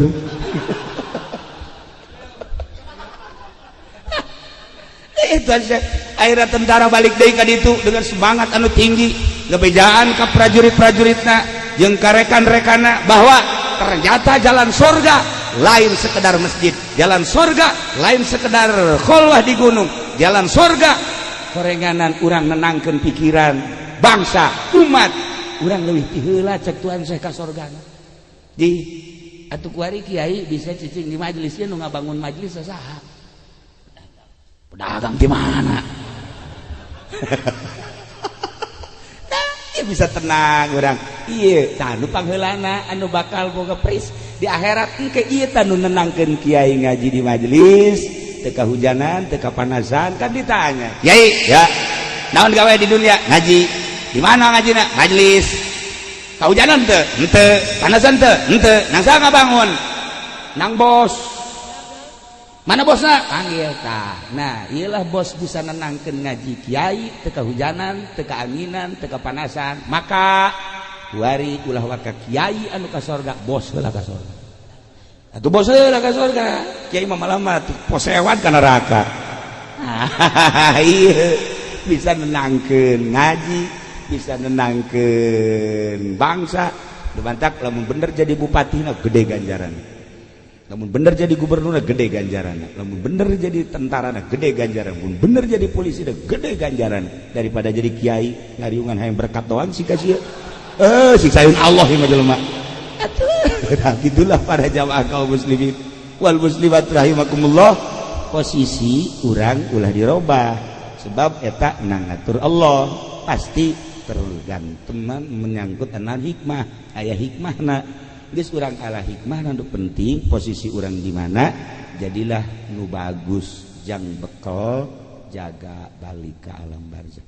Itu akhirnya tentara balik deui ka ditu dengan semangat anu tinggi, ngebejaan ka prajurit-prajuritna jeung ka rekan-rekanna bahwa ternyata jalan surga lain sekedar masjid, jalan surga lain sekedar kholwah di gunung, jalan surga korenganan urang nenangkeun pikiran bangsa umat urang leuwih ti heula cek Tuan Syekh ka sorgana. Di atuh kuari kiai bisa cicing di majelis nu ngabangun majelis saha? Pedagang di mana? Nah, bisa tenang urang. Iya, tanu pangheulana anu bakal boga pris di akhirat engke ieu tanu nenangkeun kiai ngaji di majelis, teu kahujanan, teu kapanasan, kan ditanya. Kiai, ya. Naon gawe di dunia? Ngaji. Di mana ngajina? Majelis. Kahujanan teu? Henteu. Panasan teu? Henteu. Nang saha ngabangun? Nang bos. Mana bosna? Panggil tah. Nah, iyalah bos bisa nenangkeun ngaji kiai, teu kahujanan, teu kaanginan, teu kapanasan. Maka kuari ulah waka kiai anu ka sorga, bos heula ka sorga. Atuh bos heula ka sorga. Kiai mah malah mah posewan ka neraka. Iya, bisa nenangkeun ngaji, bisa nenangkeun bangsa. Dibantak lamun bener jadi bupatina gede ganjaran. Lamun bener jadi gubernur gede ganjaran, lamun bener jadi tentara gede ganjaran, lamun bener jadi polisi gede ganjaran daripada jadi kiai ngariungan hayang berkat doang sih kasih. Siksaeun Allah ieu mah jelema. Atuh, nah, gitulah para jamaah kaum muslimin wal muslimat rahimakumullah. Posisi urang ulah dirobah sebab eta nang ngatur Allah pasti tergantung menyangkut anan hikmah, aya hikmahna. Geus urang ala hikmah nu penting posisi urang di mana jadilah nu bagus jang bekal jaga balik ke alam barzah.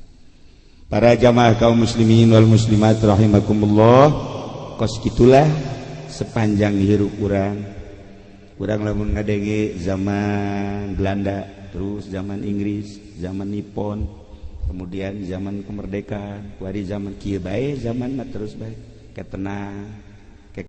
Para jamaah kaum muslimin wal muslimat rahimakumullah, kos kitulah sepanjang hirup urang. Urang lamun ngadenge zaman Belanda, terus zaman Inggris, zaman Nippon, kemudian zaman kemerdekaan, kuari zaman kieu bae, zaman mah terus bae ketenang.